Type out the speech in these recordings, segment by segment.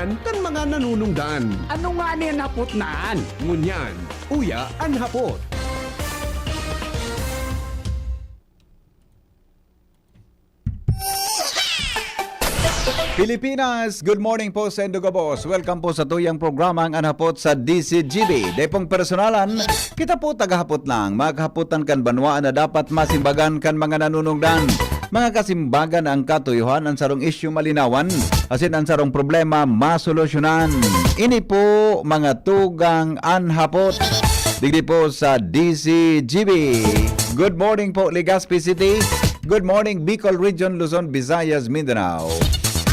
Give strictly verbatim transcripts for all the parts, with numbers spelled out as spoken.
kan mga nanunungdan. Ano nga ni an hapot na an? Ngunyan, uya an hapot. Pilipinas, good morning po sa indo gabos. Welcome po sa tuyang programang An Hapot sa D C G B. Dai pong personalan, kita po tagahapot lang. Mga kahapotan kan banwaan na dapat masimbagan kan mga nanunungdan. Mga kasimbagan ang katuyohan, ang sarong isyu malinawan, asin ang sarong problema masolusyonan. Ini po, mga tugang An Hapot. Digdi po sa D C G B. Good morning po, Legazpi City. Good morning, Bicol Region, Luzon, Visayas, Mindanao.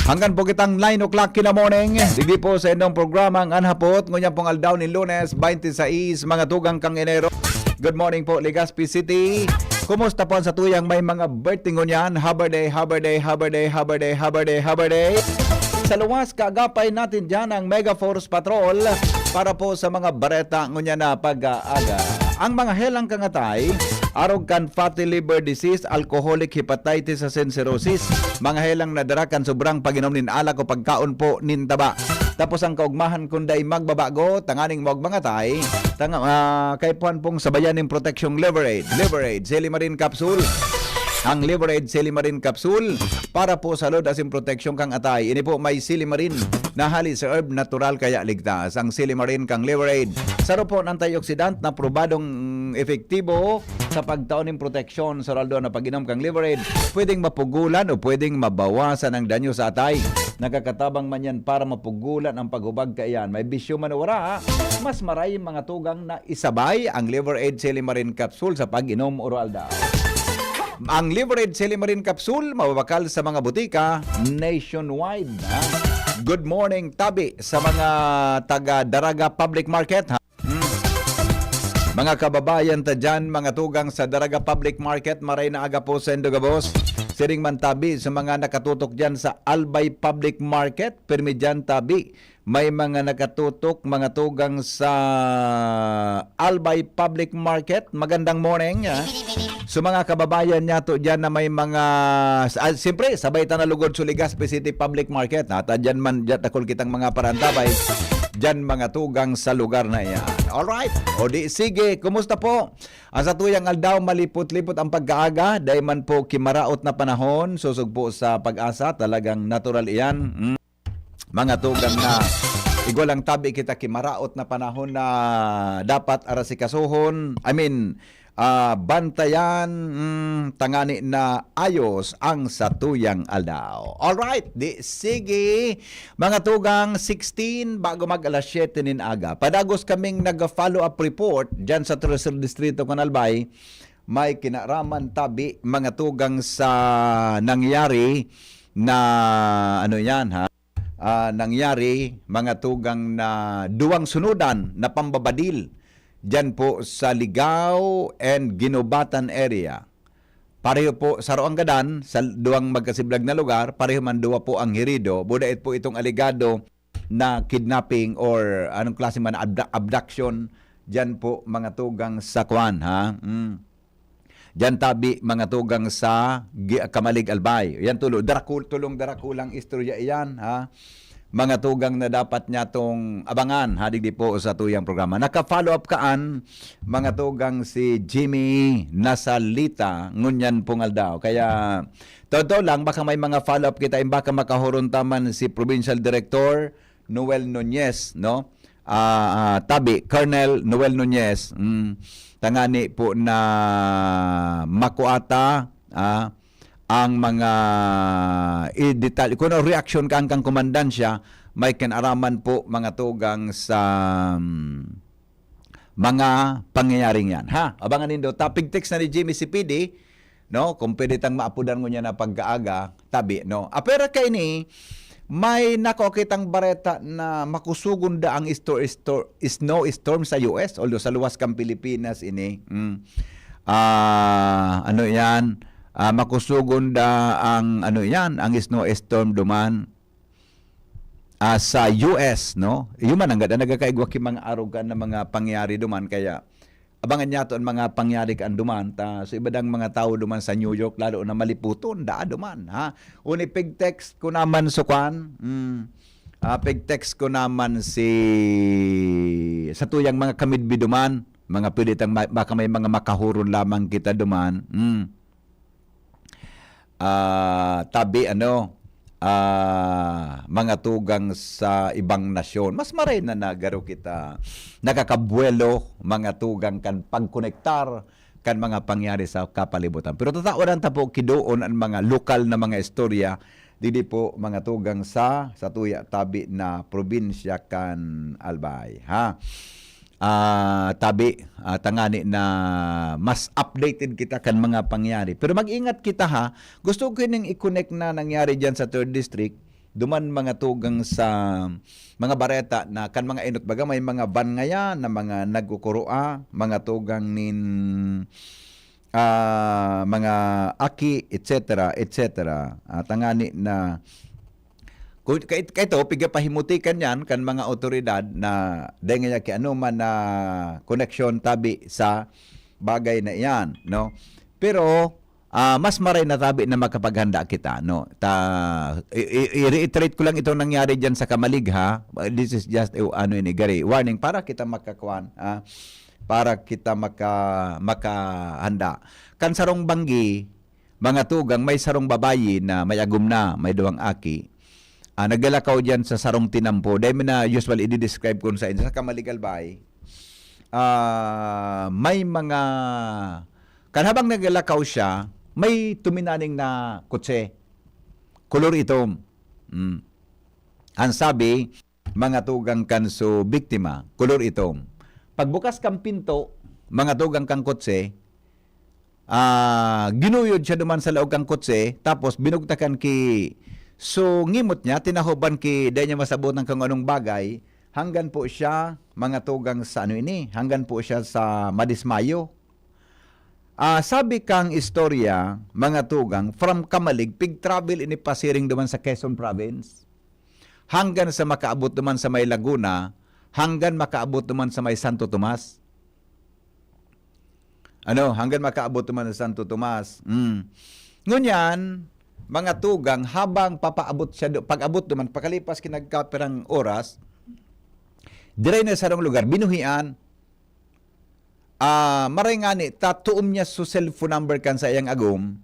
Hanggang po kitang nine o'clock in the morning. Digdi po sa indong programang An Hapot, ngunyan pong aldaw nin Lunes, twenty-six, mga tugang kang Enero. Good morning po, Legazpi City. Kumusta po sa tuyang may mga birthday ngunyan? Happy birthday, happy birthday, happy birthday, happy birthday, happy birthday. Sa luwas, kaagapay natin dyan ang Mega Force Patrol para po sa mga bareta ngunyan na pag-aaga. Ang mga helang kangatay, arog kan fatty liver disease, alcoholic hepatitis asin cirrhosis, mga helang nadara kan sobrang pag-inom nin alak o pagkaon po nin taba. Tapos ang kaugmahan kun dai magbabago, tanganing maog mangatay, tanga, ah, kaipuhan pong sabayan nin proteksyong Liver Aid. Liver Aid, Silimarin Capsule. Ang Liver Aid Silimarin Capsule para po sa load asin proteksyon kang atay. Ini po may silimarin na hali sa herb, natural kaya ligtas. Ang silimarin kang Liver Aid, saro po ng antioxidant na probadong epektibo sa pagtao nin proteksyon sa aldaw na pag-inom kang Liver Aid. Pwedeng mapugulan o pwedeng mabawasan ang danyo sa atay. Nakakatabang man yan para mapugulan ang paghubag kaiyan. May bisyo man o wala, mas maray mga tugang na isabay ang Liver Aid Silimarin Capsule sa pag-inom oro aldaw. Ang Liver Aid Silimarin Capsule mababakal sa mga butika nationwide. Ha? Good morning, tabi sa mga taga Daraga Public Market. Ha? Hmm. Mga kababayan ta dyan, mga tugang sa Daraga Public Market, maray na aga po sa indo gabos. Siring man tabi sa mga nakatutok dyan sa Albay Public Market, pirmi dyan tabi. May mga nakatutok, mga tugang sa Albay Public Market. Magandang morning, ah. So, mga kababayan niyato dyan na may mga, ah, siyempre, sabay ta na lugod sa Legazpi City Public Market, ha? Ta dyan man, dyan dakul kitang mga parantabay, dyan mga tugang sa lugar na iyan. Alright. O di, sige, kumusta po? Ang satuyang aldaw, malipot-lipot ang pagkaaga, dai man po kimaraot na panahon, sosog po sa pag-asa, talagang natural iyan. Mm. Mga tugang na igwa lang tabi kita kimaraot na panahon na dapat asikasuhon, I mean, ah, bantayan, mm, tangani na ayos ang satuyang aldaw. Alright, di sige, mga tugang, sixteen, bago mag alas siyete nin aga. Padagos kaming nag-follow-up report dyan sa Tercer Distrito, kan Albay. May kinaraman tabi, mga tugang, sa nangyari na, ano yan, ha? Ah, nangyari, mga tugang, na duwang sunudan na pambabadil dyan po sa Ligao and Guinobatan area. Pareho po, saro ang gadan sa duwang magkasiblag na lugar, pareho man duwa po ang herido. Budait po itong alegado na kidnapping or anong klase man, abdu-, abduction dyan po, mga tugang, sa kwan, ha? Mm. Dyan tabi, mga tugang, sa Gi-, Camalig, Albay. Yan tulo, darakul-, tulong darakulang istorya iyan, ha? Mga tugang na dapat nyatong abangan, ha, digdi po sa tuyang programa. Naka-follow up kaan, mga tugang, si Jimmy Nasalita, ngunyan pong aldaw. Kaya, totoo lang, baka may mga follow up kita, baka makahuron ta man si Provincial Director Noel Nunez, no? Ah, ah, tabi, Colonel Noel Nunez, mm, tangani po na makuata, ah, ang mga i-, detalye. Kung ano reaksyon kan, kan komandansya, may kinaraman po, mga tugang, sa, mm, mga pangyayaring yan, ha? Abangan nindo. Tapig text na ni Jimmy si P D, no? Kung pwede tang maapodan ngunyan na pagkaaga, tabi, no? Ah, pero kaini, may nako kitang bareta na makusugon da ang istor-, istor-, snow storm sa U S, although sa luwas kan Pilipinas ini. Mm. Ah, ano yan? Ah, makusugon da ang, ano yan, ang snow storm duman, ah, sa U S, no? Iyo man, ang gada nagkakaigwa ki mga arogan na mga pangyayari duman, kaya abangan niyato an mga pangyayari kaan duman. Ta, so, iba dang mga tawo duman sa New York, lalo na maliputon, daa duman, ha? Uni pig-text ko naman sa kwan, mm, Ah, pig-text ko naman si, sa tuyang mga kamidbi duman, mga pwede tang ma-, baka may mga makahuron lamang kita duman. Hmm. Ah, tabi, ano, ah, mga tugang sa ibang nasyon. Mas maray na nagaro kita nakakabuwelo, mga tugang kan pagkonektar kan mga pangyari sa kapalibutan. Pero tatawan ta po kidoon an mga lokal na mga istorya, didi po mga tugang sa, sa tuya tabi na probinsya kan Albay, ha? Ah, tabi, ah, tangani na mas updated kita kan mga pangyari. Pero mag-ingat kita, ha. Gusto ko ning i-connect na nangyari diyan sa third District. Duman mga tugang sa mga bareta na kan mga inot, baga may mga van ngayan na mga nagkukuroa, mga tugang nin, ah, mga aki, et cetera, et cetera. Ah, tangani na, ku-, kay, kay to, pigapahimutikan yan kan mga otoridad na dengaya ki ano man na koneksyon tabi sa bagay na iyan, no? Pero, ah, mas maray na tabi na makapaghanda kita, no? Ta-, i-, i-, i-reiterate ko lang itong nangyari diyan sa Kamalig, ha? This is just, eh, ano ini, gari, warning para kita makakuan, ah, para kita maka-, makahanda. Kan sarong banggi, mga tugang, may sarong babayi na may agom na, may duwang aki. Ah, naglalakaw diyan sa sarong tinampo. Dahil mi na usually i-describe kung saan, sa Kamalig, Albay. Ah, may mga, kan habang naglalakaw siya, may tuminaning na kotse. Kolor itom. Mm. Ang sabi, mga tugang kan so biktima, kolor itom. Pagbukas kan pinto, mga tugang kan kotse, ah, ginuyod siya duman sa laog kan kotse, tapos binugtakan ki, so, ngimot niya, tinahoban ki, dai niya masabotan kung anong bagay, hanggan po siya, mga tugang sa ano ini, hanggan po siya sa madismayo. Ah, sabi kang istorya, mga tugang, from Kamalig, pig-travel ini pasiring duman sa Quezon Province, hanggan sa makaabot duman sa may Laguna, hanggan makaabot duman sa may Santo Tomas. Ano, hanggan makaabot duman sa Santo Tomas. Mm. Ngunyan, mga tugang, habang papaabot siya do-, pag-abot duman, pakalipas kinagkapirang oras, diray na sarong lugar, binuhian. Ah, maray ngani, ta tuom niya so cellphone number kan saiyang agom.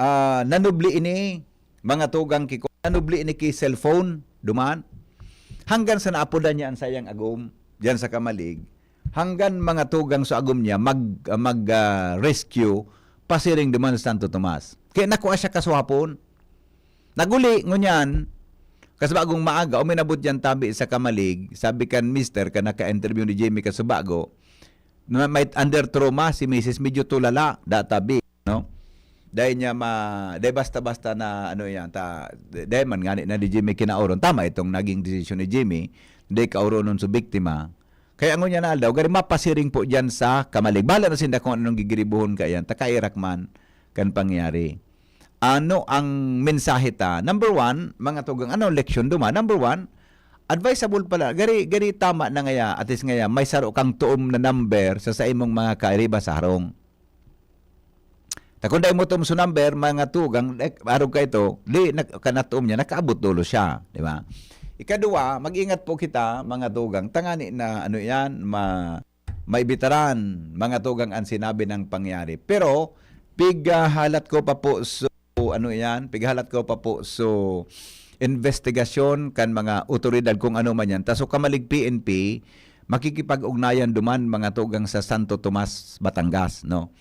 Ah, nanubli ini, mga tugang ki ko, nanubli ini ki cellphone, duman. Hanggan sa naapodan niya an saiyang agom, diyan sa Kamalig. Hanggan mga tugang sa agom niya mag, mag, ah, rescue, pasiring duman sa Santo Tomas. Kaya nakua siya kasuhapon. Naguli, ngunyan, kasubagong maaga, uminabot diyan tabi sa Kamalig, sabi kan mister, kan naka-interview ni Jimmy kasubago, na may under trauma si misis, medyo tulala, da tabi, no? Dahil niya ma-, dahil basta-basta na, ano yan, ta-, dahil man ngani na ni Jimmy kinaoron, tama itong naging desisyon ni Jimmy, dahil kaoronon sa biktima. Kaya ngunyan na aldaw, gari mapasiring po diyan sa Kamalig. Bahala na sinda kung anong gigiribuhon ka yan, takairak man kan pangyari. Ano ang mensahe ta? Number one, mga tugang, ano ang leksyon duman? Number one, advisable pala, gari, gari tama na ngaya, at least ngaya, may saro kang tuom na number sa, sa imong mga kairiba sa harong. Ta kun dai mo tuom so number, mga tugang, eh, arog ka ito, di, na, kanatuom niya, nakaabot dolo siya, di ba? Ikadua, mag-ingat po kita, mga tugang, tangani na, ano yan, ma-, maibitaran, mga tugang, ang sinabi ng pangyari. Pero, pighahalat ko pa po, so, ano yan, pighahalat ko pa po, so, investigasyon kan mga otoridad kung ano man yan. Ta so Kamalig P N P, makikipag-ugnayan duman, mga tugang, sa Santo Tomas, Batangas, no?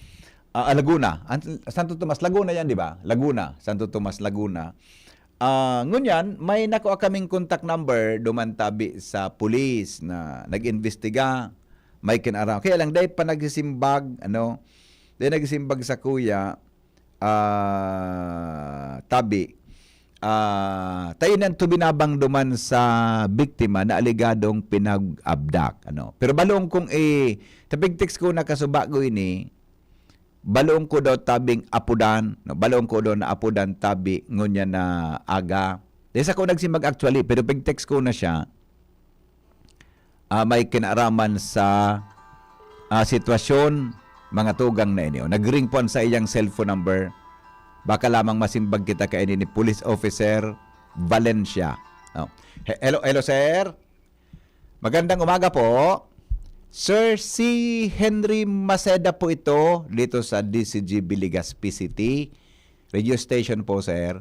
Ah, ah, Laguna. An-, Santo Tomas, Laguna yan, di ba? Laguna, Santo Tomas, Laguna. Ah, ngunyan, may nakuha kaming contact number duman tabi sa pulis na nag-imbestiga, may kinaaram. Kaya lang, dahil pa nagsisimbag, ano, dahil nagsisimbag sa kuya, ah, tabi, ah, tayo nang tuminabang duman sa biktima na aligadong pinag-abdak, ano. Pero balong kung i-, tapig-text ko na kasubago ini, balong ko daw tabing apodan, no? Balong ko daw na apodan tabi ngunyan na aga. Dahil sa ko nagsimbag actually, pero pig-text ko na siya, ah, may kinaaraman sa, ah, sitwasyon, mga tugang na ini. O, nag-ring po ang sa iyang cellphone number. Baka lamang masimbag kita kaini ni Police Officer Valencia. Oh. He-, hello, hello, sir. Magandang umaga po. Sir, si Henry Maceda po ito dito sa D C G B Legazpi City. Radio station po, sir.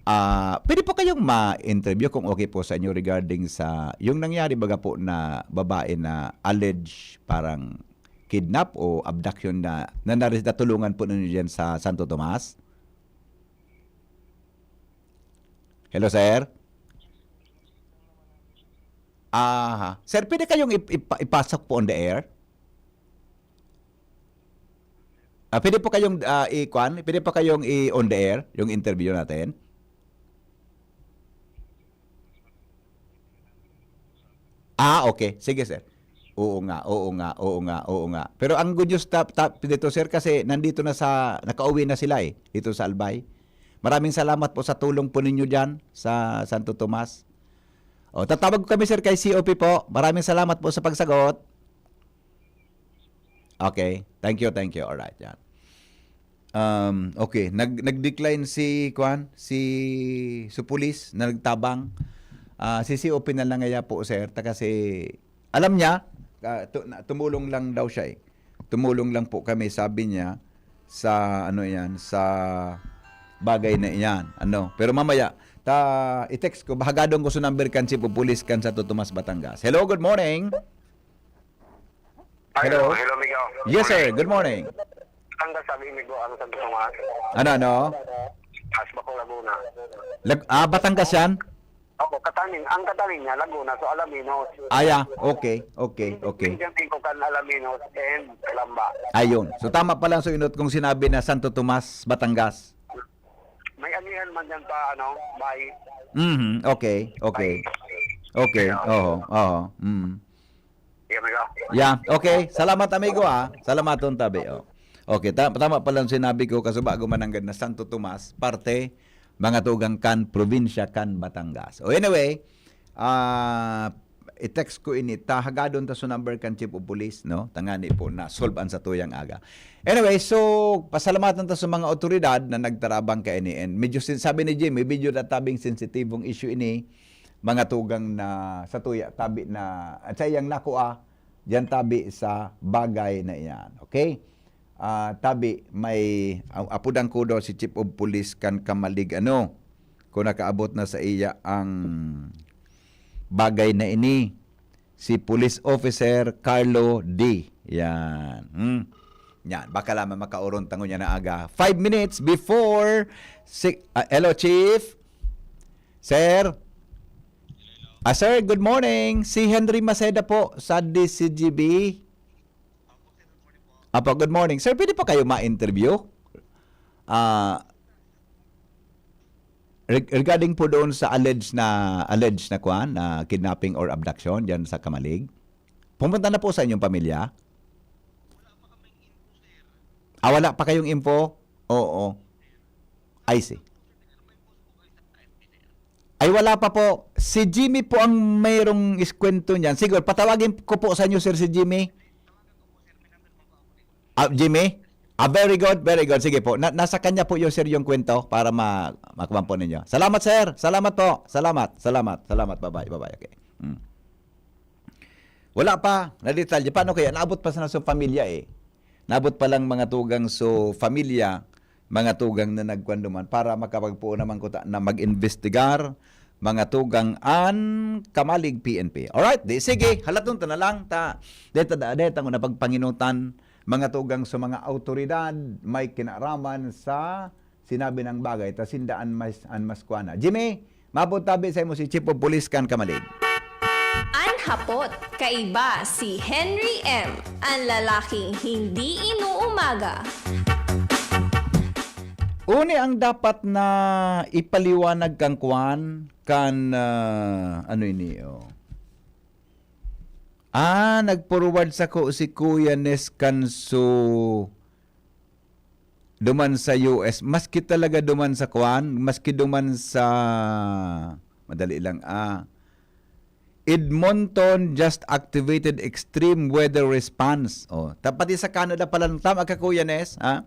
Ah, pwede po kayong ma-interview kung okay po sa inyo regarding sa yung nangyari baga po na babae na alleged parang kidnap o abduction na, na nari-, natulungan po ninyo diyan sa Santo Tomas? Hello, sir? Aha. Sir, pwede kayong ip-, ipa-, ipasok po on the air? Ah, pwede po kayong, ah, i-kwan? Pwede po kayong i-on the air, yung interview natin? Ah, okay. Sige, sir. Oo nga, oo nga, oo nga, oo nga. Pero ang good news ta-, ta-, dito, sir, kasi nandito na sa, nakauwi na sila eh, dito sa Albay. Maraming salamat po sa tulong po ninyo diyan sa Santo Tomas. O, tatawag ko kami, sir, kay C O P po. Maraming salamat po sa pagsagot. Okay. Thank you, thank you. Alright, yan. Um, okay, nag-, nag-decline si, kwan, si Supulis na nagtabang. Ah, si C O P na lang ngaya po, sir, ta kasi alam niya, ah, tu-, na-, tumulong lang daw siya eh. Tumulong lang po kami, sabi niya, sa ano yan, sa bagay na iyan. Ano? Pero mamaya, ta, i-text ko, bahagadon ko sa number kan Chief of Police kan Santo Tomas, Batangas. Hello, good morning. Hello. Hello, hello, amigo. Yes, sir. Good morning. Batangas, sabi, amigo, ang Santo Tomas. Ano, ano? As Baco, Laguna. Lag-, ah, Batangas yan? Opo, Katanin. Ang Katanin niya, Laguna. So, Alaminos. Ah, yeah. Okay, okay, okay. Diyan din ko kan Alaminos and Calamba. Ayun. So, tama pala ang suinot kong sinabi na Santo Tomas, Batangas. May anihan man dyan pa, ano, bay. Mhm, okay, okay. Okay, oo, oo. Mm. Yeah, amigo. Yeah, okay. Salamat, amigo, ah. Salamaton tabi, oh. Okay, ta-, tama pala ang sinabi ko, kasubago mananggad na Santo Tomas, parte, mga tugang kan, probinsya kan Batangas. O anyway, ah, i-text ko ini, ta hagadon ta sa number kan Chief of Police, no? Tangani po na solve ang satuyang aga. Anyway, so, pasalamatan ta sa mga otoridad na nagtarabang kaini. And medyo sin-, sabi ni Jimmy, medyo natabing sensitibong issue ini, mga tugang na satuya, tabi na, at sa iyang nakua, diyan tabi sa bagay na iyan. Okay? Ah, tabi, may, a-, apudan ko daw si Chief of Police kan Camalig, ano, kung nakaabot na sa iya ang bagay na ini, si Police Officer Carlo D. Yan. Hmm. Yan. Baka lamang makaoron tango niya na aga. Five minutes before si-, ah, hello, Chief. Sir. Ah, sir, good morning. Si Henry Maceda po sa D C G B. Apo, good morning. Sir, pwede po kayo ma-interview? Ah, reg-, regarding po doon sa alleged na, alleged na kwan, na kidnapping or abduction diyan sa Camalig. Pumunta na po sa inyong pamilya? Ah, wala pa kayong info? Oo. I see. Ay, wala pa po. Si Jimmy po ang mayroong iskwento niyan. Siguro, patawagin ko po sa inyo, sir, si Jimmy. Ah, Jimmy? Ah, very good, very good. Sige po. Na, nasa kanya po yung, sir, yung kwento para ma-, makuha po ninyo. Salamat, sir. Salamat po. Salamat, salamat, salamat. Bye-bye, bye-bye. Okay. Mm. Wala pa, na detalye. Paano kaya? Naabot pa sa, sa pamilya eh. Naabot pa lang mga tugang so pamilya, mga tugang na nagkuan duman para makapagpuo naman ko ta na mag-imbestigar, mga tugang an Camalig P N P. Alright, di sige, halaton ta na lang ta. Deta da, deta ko na pagpanginutan, mga tugang sa mga awtoridad, may kinaraman sa sinabi ng bagay, ta sinda an mas, an mas kuana. Jimmy, maputabi sa imo si Chief of Police kan Camalig. An hapot, kaiba si Henry M, an lalaking hindi inuumaga. Uni ang dapat na ipaliwanag kan kuan, kan, ah, ano ini, oh. Ah, nag-forward sako si Kuya Nes Canso duman sa U S. Maski talaga duman sa kuan, maski duman sa, madali lang, ah. Edmonton just activated extreme weather response. Oh, ta-, pati sa Canada pala, tama ka, Kuya Nes, ha?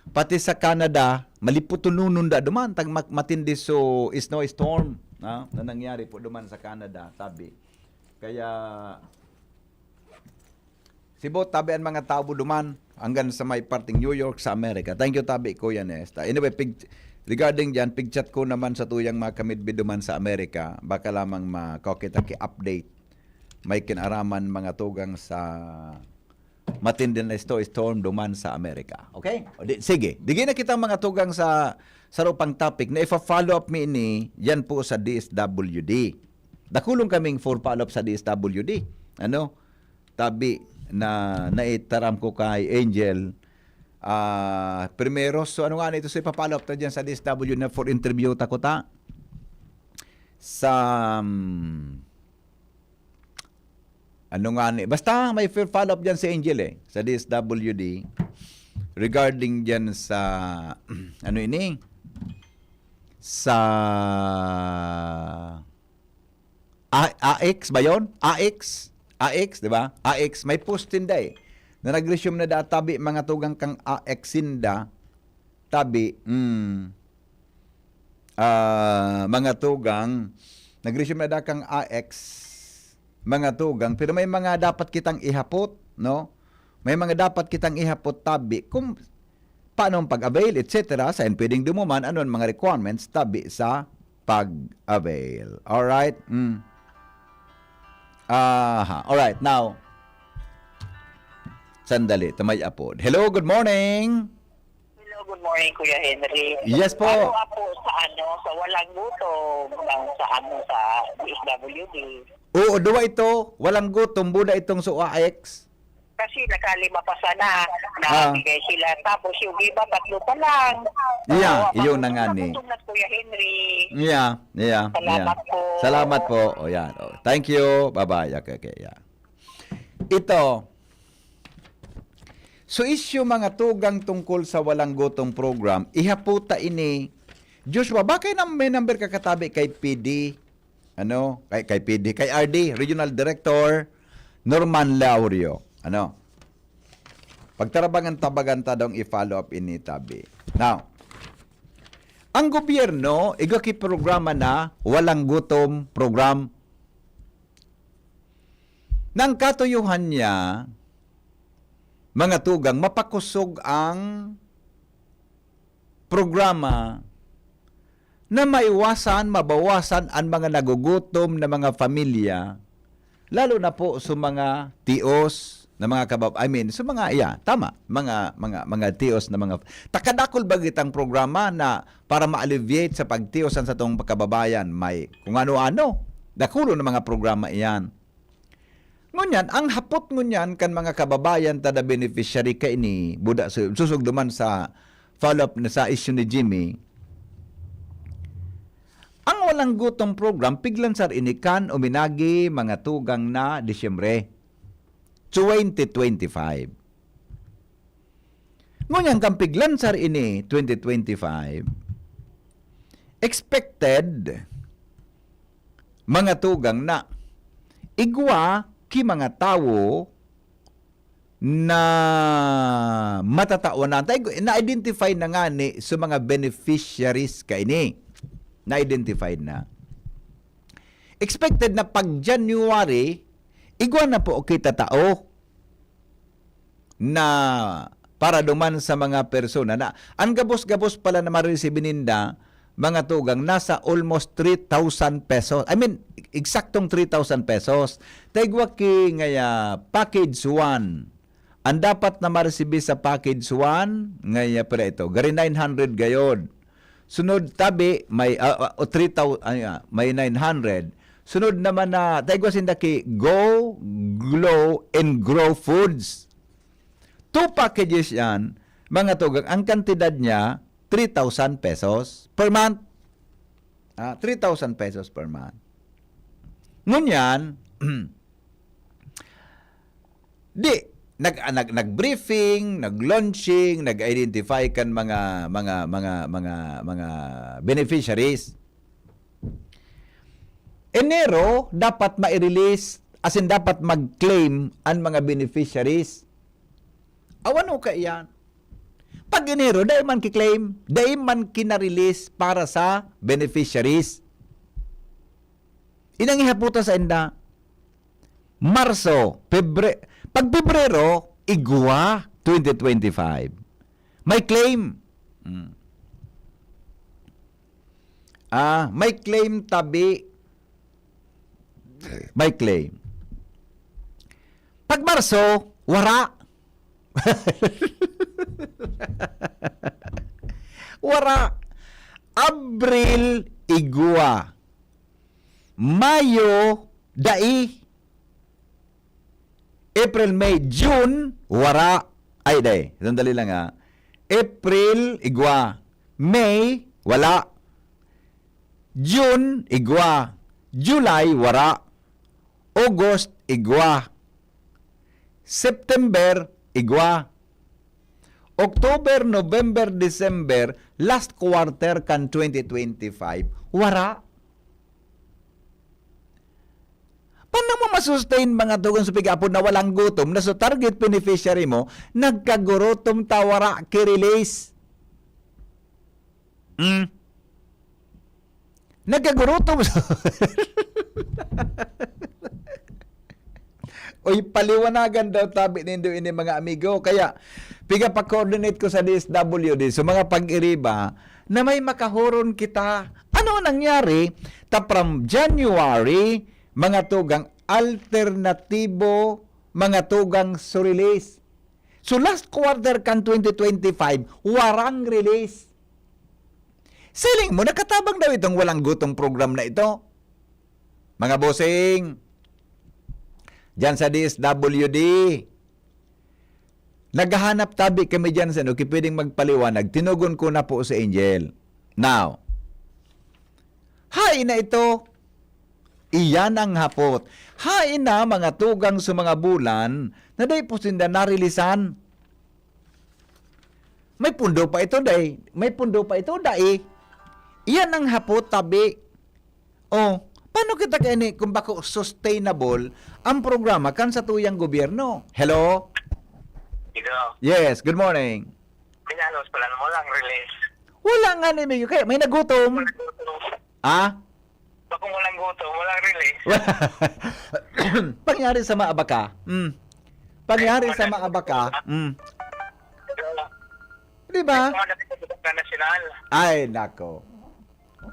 Pati sa Canada, maliputununon da duman, tag mak-, matindi so snow storm. no, na nangyari po duman sa Canada, tabi. Kaya, sibot, tabi an mga tawo duman, hanggang sa may parting New York sa Amerika. Thank you, tabi, Kuya Nesta. Anyway, pig-, regarding diyan, pig-chat ko naman sa tuyang mga kamidbid duman sa Amerika, baka lamang makakita ki update. May kinaraman mga tugang sa matindi na sto-, storm duman sa Amerika. Okay? O di, sige, digi na kita mga tugang sa, sa sarong topic na ifa-follow up mi ini, yan po sa D S W D. Dakulon kaming for follow up sa D S W D. Ano? Tabi na naitaram ko kay Angel, ah, primero, so ano nga nito, so ipa-follow up ta dyan sa D S W na for interview ta ko ta? Sa, um, ano nga ni, basta may fi-, follow up dyan si Angel eh, sa D S W D, regarding dyan sa, ano ini? Sa A-, A X ba yon? A X? A X, di ba? A X, may post sinda eh. Na nag-resume na da, tabi, mga tugang kang A X sinda. Tabi, mm, ah, mga tugang, nag-resume na da kang A X, mga tugang, pero may mga dapat kitang ihapot, no? May mga dapat kitang ihapot, tabi, kung paano ang pag-avail, et cetera. Sa pwedeng dumuman, ano ang mga requirements, tabi, sa pag-avail. Alright? Mm. Aha. Alright. Now, sandali. Tamay apod. Hello, good morning. Hello, good morning, Kuya Henry. Yes po. Ano nga po sa ano, sa walang gutom, ng, sa ano, sa D S W D. Oo, duwa ito. Walang gutom, buda itong sa A X. Kasi nakalima pa sana na Ah. bigay sila. Tapos yung iba, tatlo pa lang. Yeah, Oo, yun na nga magutom ni. Gutom na, Kuya Henry. Yeah, yeah, Salamat yeah. po. Salamat po. O yan. O, thank you. Bye-bye. Okay, okay, yeah. Ito. So, issue mga tugang tungkol sa walang gutom program, ihaputa ini. Joshua, bakit na may number ka katabi kay P D? Ano? Kay, kay P D, kay R D, Regional Director, Norman Laurio. Ano? Pagtarabangan-tabagan ta daw i-follow up ini, tabi. Now, ang gobyerno, igwa ki programa na walang gutom program. Nang katuyuhan niya, mga tugang, mapakosog ang programa na maiwasan, mabawasan ang mga nagugutom na mga pamilya, lalo na po sa mga tios na mga kabab-, I mean, sa mga, yeah, tama, mga, mga, mga tios na mga, takadakol ba kitang programa na para ma-alleviate sa pagtios sa satong kababayan? May kung ano-ano. Dakulon na mga programa iyan. Ngunyan, ang hapot ngunyan kan mga kababayan ta na beneficiary kaini, buda su-, susog duman sa follow-up na sa issue ni Jimmy, ang walang gutom program, piglansar ini kan uminagi mga tugang na Disyembre twenty twenty-five. Ngunyan kan piglansar ini twenty twenty-five, expected mga tugang na igwa ki mga tawo na matatawanan. Tay, na-identify na nga ni sa mga beneficiaries kaini. Na-identify na. Expected na pag January, igwa na po kita tao na para duman sa mga persona na ang gabos-gabos pala na mareceive ninda, mga tugang, nasa almost three thousand pesos. I mean, eksaktong three thousand pesos. Taigwa ki ngaya package one. Ang dapat na ma-receive sa package one, ngaya pira ito. Gari nine hundred gayod. Sunod tabi, may, ah, ah, o three thousand, ay, ah, may nine hundred. Sunod naman na, taigwa sinda ki Go, Glow, and Grow Foods. Two packages yan, mga tugang. Ang kantidad niya, three thousand pesos per month. Ah, three thousand pesos per month. Ngunyan, di, nag, ah, nag, nag-briefing, nag-launching, nag-identify kan mga, mga, mga, mga, mga beneficiaries. Enero, dapat ma-release, as in, dapat mag-claim ang mga beneficiaries. Awan o kaiyan. Pag Enero, dai man ki-claim, dai man kina-release para sa beneficiaries. Inang ihaputa sa inda, Marso, Pebre-, pag Pebrero, igwa, twenty twenty-five. May claim. Mm. Ah, may claim tabi. May claim. Pag Marso, wara. Wara. Abril, igwa. Mayo, dai. April, May, June, wara. Ay, dai. Sandali lang, ha. April, igwa. May, wala. June, igwa. July, wara. August, igwa. September, igwa. October, November, December, last quarter kan twenty twenty-five, wara. Paano mo masustain, mga tugang, sa pig-apod na walang gutom, na sa target beneficiary mo, nagkagurutom ta, wara ki-release? Hmm. Nagkagurutom. Oy, paliwanagan daw tabi nindo ini, mga amigo. Kaya, piga pa-coordinate ko sa D S W D, so mga pag-iriba, na may makahuron kita. Ano nangyari? Ta from January, mga tugang, alternatibo, mga tugang, so release. So, last quarter kan twenty twenty-five, warang release. Siling mo, nakatabang daw itong walang gutong program na ito? Mga bossing, dyan sa D S W D, naghahanap tabi kami dyan sa ano, ki pwedeng magpaliwanag. Tinugon ko na po si Angel. Now, hain na ito? Iyan ang hapot. Hain na mga tugang sa mga bulan na dai po sinda narilisan. May pundo pa ito, day. May pundo pa ito, dai. Iyan ang hapot, tabi. Oh, paano kita kaini kung bako sustainable ang programa kan sa tuyang gobyerno? Hello? Ikaw, Yes, good morning. Pinalos pala na walang release. Wala nga ni Miguel. Kaya may nagutom. Walang gutom. Ah? Bakong walang gutom, walang release. Pangyari sa maabaka. Mm. Pangyari sa maabaka. Mm. Di ba? Mga nagkakita nasyonal. Ay, nako.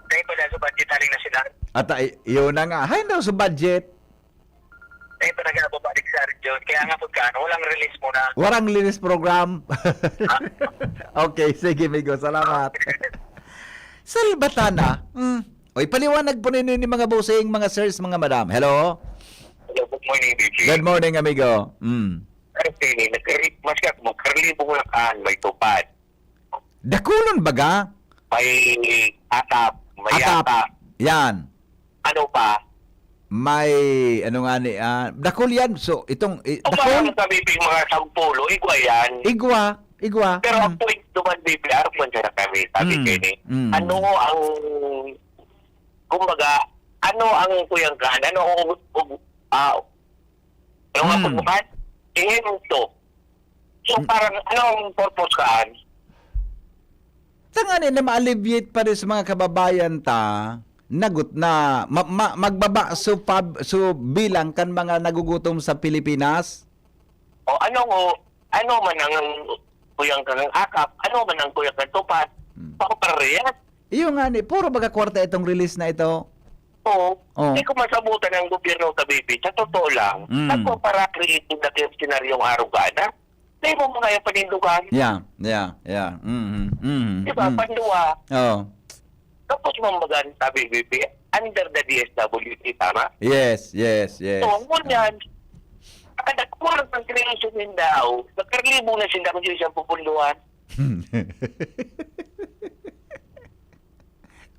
Dahil pala sa budget haring nasyonal. At ay, yun na nga. Hay, no, sa budget. Dahil pala nga po, Padik Sir John. Kaya nga po ka, ano, walang release muna. Warang linis program. Ah. Okay, sige, Migo. Salamat. Salbatana. Mm. Oy, paliwanag po ninyo ni mga bossing, mga sirs, mga madam. Hello? Hello, good morning, D J. Good morning, amigo. Mm. Kasi, nagkari-, mas ka, magkarli po muna kaan, may tupad. Dakulon baga? May atap, may Atap. Atap. Yan. Ano pa? May, ano nga ni, ah, dakul yan. So, itong, i-, Kung dakul? Parang kami ping mga sampulo, igwa yan. Igwa, igwa. Pero ang Mm. point naman, B P R, kung saan kami, sabi Mm. kayo ni, Mm. ano ang, kumbaga, ano ang kuyang kaan? Ano ang, ug-, ah, ano nga Mm. pagbukas? Ehento. So, Mm. parang, ano ang purpose kaan? Tanganing na ma-alleviate pa rin sa mga kababayan ta, nagut na ma-, ma-, magbaba so pab-, so bilang kan mga nagugutom sa Pilipinas? O ano ngo, ano man ang kuyang kang akap, ano man ang kuyang kang tupad, Hmm. pakuparehas. Iyo nga ni, puro baga kwarta itong release na ito. Oo. Oh. Hindi ko masabutan ang gobyerno sa B P. Sa totoo lang, Mm. nagpapara-create na kayo senaryong arugana. May mo mga yung panindugan. Yeah, yeah, yeah. Mm-hmm. Mm-hmm. Di ba? Mm. Pandua. Oh. Tapos mambagan sa B B P, under the D S W D, tama? Yes, yes, yes. So, ngunyan, ang kadagkuhan ng creation ng tao, nagkarlibo na sila kung sino siyang pupunduhan.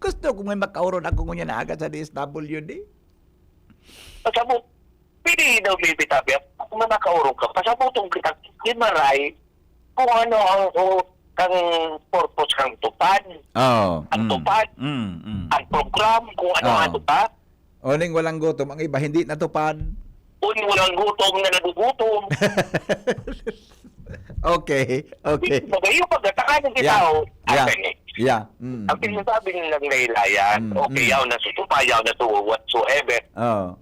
Gusto ko may makaoron ako ngunyan na agad sa D S W D. Pasabot, pwede daw, baby, tabi, kung may makaoron ka, pasabotong kita, kimaray, kung ano ang, o, kang purpose kang tupad. Oh, Ang mm, tupad. Mm, mm. Ang program, kung ano Oh. ang tupad. O ning walang gutom, ang iba hindi natupad. Uy, walang gutom na nagugutom. Okay, okay. Magayo pag atakanan kita, Yeah, oh. yeah. Atake. Yeah. Mm, Ang mm. sinasabi nilang laylayan, Mm, okay, mm. yaw na susupa, yaw na su-, whatsoever. Oh.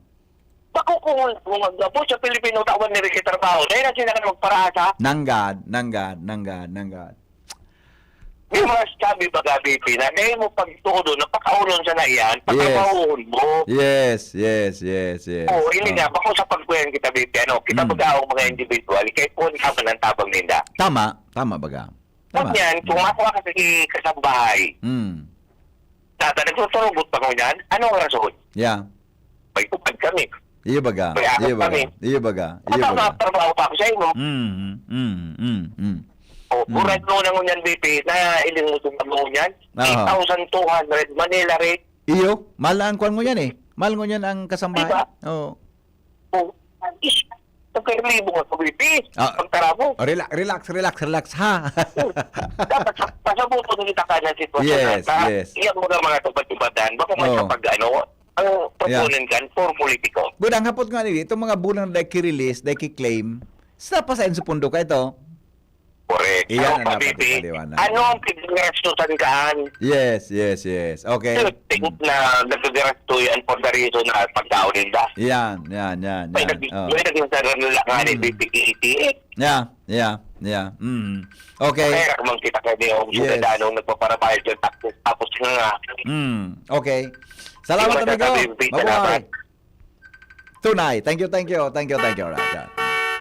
Bako kung, kung maghapot sa Pilipino, tawan ni Ricky trabaho, dahil na sila ka magparaasa. Nanggad, nanggad, nanggad, nanggad. Di ba, sabi baga, B P, na dahil mo pagtudo, napakaulon sa na iyan, Yes. pagtrabahoon mo. Yes, yes, yes, yes. Oo, ini Oh. nga, bako sa pagkuyan kita, B P, ano, kita Mm. baga ang mga individual, kaya po ang tama ng tabang ninda. Tama, tama baga. Tama. Tapos yan, kung Mm. makuha ka sa kasambahay, Mm. tata, nagsusurugot pa ko niyan, anong rason? Yeah. May upad kami. Iyo baga, May akap iyo baga, kami. iyo baga, iyo Tama, baga. trabaho pa ako sa imo. Mm, mm, mm, mm. O, Mm. Burat mo na ngunyan, B P, na iling mo itong mo ngunyan. Aha. Eight thousand two hundred, Manila rate. Iyo, mahal na ang kwan ngunyan eh. Mahal ngunyan ang kasambahay. Diba? Oo. O, ish, nagkailibo nga sa B P. Ah. Pagtara mo. Rela-, relax, relax, relax, ha? Dapat sa, pasabuton kita ka na sitwasyon Yes, na ta. yes. Iyang mga, mga tupad-tupadan. Bako man Oo. sa pag-ano, ang Yeah. proponent kan for politiko. Good, ang hapot nga nila, itong mga bulan na dahil ki-release, dahil ki-claim, sa pasayan sa pundo ka ito. Correct. Iyan Ano ang pa, dapat B P? ipaliwanag. Ano ang pinaggastusan kaan? Yes, yes, yes. Okay. Tingin Mm. na nagkagasto yan for the reason na pagkaon ninda. Yan, yan, yan, May yan. nag-, Oh. may naging sarang nila nga ni Mm. B P eighty-eight. Yeah, yeah, yeah. Mm. Okay. Kaya ka mang kita kayo yung Yes. siudadano nagpaparabahal sa taxes. Tapos nga nga. Mm. Okay. Salamat, Yung amigo. masasabi, B P, Mabuhay. salamat. Tunay. Thank you, thank you, thank you, thank you. Alright, yeah.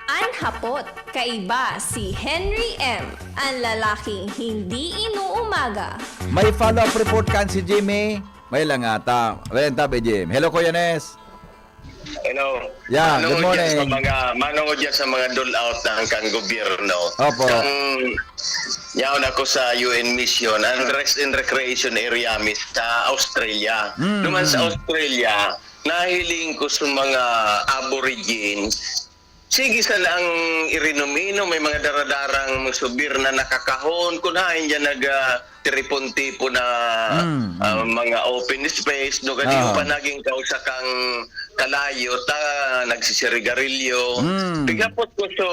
An hapot, kaiba si Henry M, ang lalaking hindi inuumaga. May follow-up report kan si Jimmy. May lang ata. May lang tabi, Jim. Hello, Kuya Nes. Hello. Yeah, Manong good morning. Sa mga, manong dyan sa mga dole out ng kan gobyerno. Opo. Kang, yaon ako sa U N mission, ang rest and recreation area mi sa Australia. Mm, Naman sa mm. Australia, nahiling ko sa mga aborigines, sige sana ang irinom-inom, may mga daradarang subir na nakakahon, kun hain dyan nag, ah, tiripon-tipon na, Mm, ah, mm. mga open space, no? Kadi Oo. pa naging kausa kang kalayo, ta nagsisirigarilyo. Mm. Pigapot ko so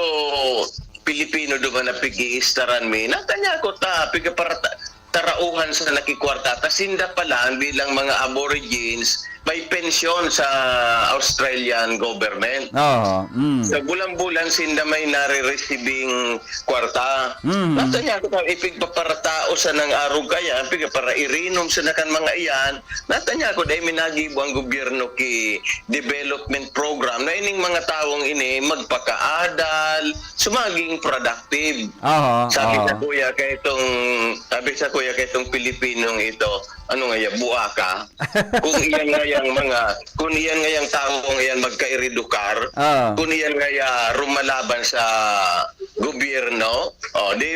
Pilipino duman na pig-iistaran mi. Natanya ko ta, piga para ta, tarauhan sa nakikwarta, ta sinda pala ang bilang mga aborigines, may pensyon sa Australian government. Oo, mm. Sa bulan-bulan, sinda may nare-receiving kwarta. Mm. Natanya ko ta, ipigpaparatao sa nang arog kaya, pigparairinom sa nakan mga iyan. Natanya ko, dahil minagibo ang gobyerno ki development program, na ining mga tawong ini magpakaadal, sumaging productive. Aha, Sabi aha. sa kuya kay itong, sabi sa kuya kay itong Pilipinong ito, ano nga ya, buaka? Kung iyan nga yang mga, kung iyan nga yang tawong iyan magka-eredukar, Ah. kung iyan nga ya rumalaban sa gobyerno, oh, di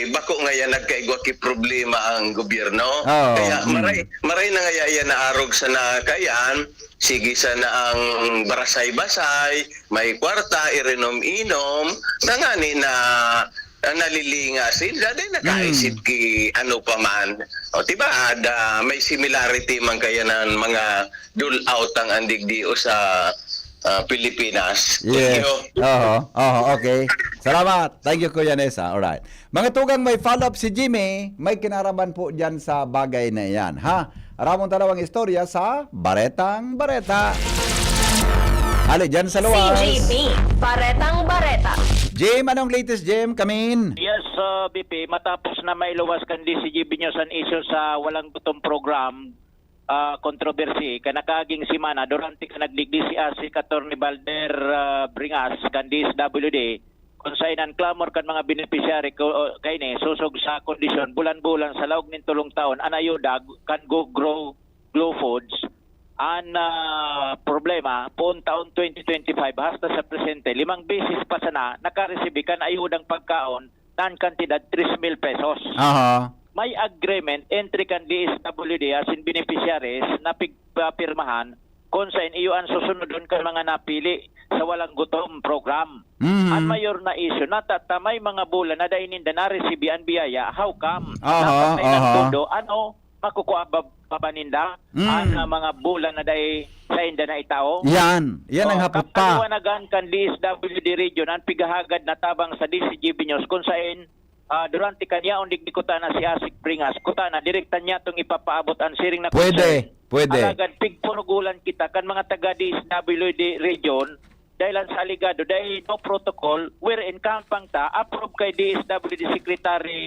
bako nga yan nagkaigwa ki problema ang gobyerno. Ah, Kaya mm. maray, maray na nga ya, yan naarog sa na kayan, sige sana ang barasay-basay, may kwarta, irinom-inom, na ngani na, na nalilinga sila, di nakaisip Mm. ki ano pa man. O, diba, ada, may similarity man kaya ng mga dole out ang andigdio sa, ah, Pilipinas. Thank Yes. you. Oho, oho, okay. Salamat. Thank you, Kuya Nesa. Alright. Mga tugang, may follow-up si Jimmy. May kinaraman po dyan sa bagay na yan, ha? Aramon ta daw ang istorya sa Baretang Bareta. Ali, dyan sa luwas. C G B, Baretang Bareta. Jim, anong latest, Jim? Kamin? Yes, uh, B P, matapos na mailuwas kan D C G B News an isyu sa Walang Gutom program, ah, controversy, kan nakaaging semana, durante kan nagdigdi si ASEC Attorney Balder, ah, Bringas, kan D S W D, kung saen an clamor kan mga beneficiary ko, kaini, sosog sa kondisyon, bulan-bulan sa laog nin tolong taon, an ayuda kan Go Grow Glow Foods, an, ah, problema, poon taon twenty twenty-five hasta sa presente, limang beses pa sana nakaresibi kan ayudang pagkaon na an kantidad tres mil pesos. Aha. May agreement entre kan D S W D asin beneficiaries na pigpapirmahan kung saen iyo an susunodon kan mga napili sa Walang Gutom program. Mhm. An mayor na isyu, natata may mga bulan na dai ninda naresibi an biyaya. How come? Aha, Dapat may aha. nagtudo, ano, makukua ba, pa ba ninda Mm. an, ah, mga bulan na dai sainda na itao? Yan. Yan ang Oh, hapot ta. kapaliwanagan kan D S W D region an pighahagad na tabang sa D C G B News kung saen ah, durante kan yaon digdi kutana si ASEC Bringas, kutana direkta niyatong ipapaabot an siring na concern. Pwede, pwede. Alagad pigpunugulan kita kan mga taga D S W D region, dahil sa alegado, dahil no protocol, wherein kahampang ta, approve kay D S W D Secretary,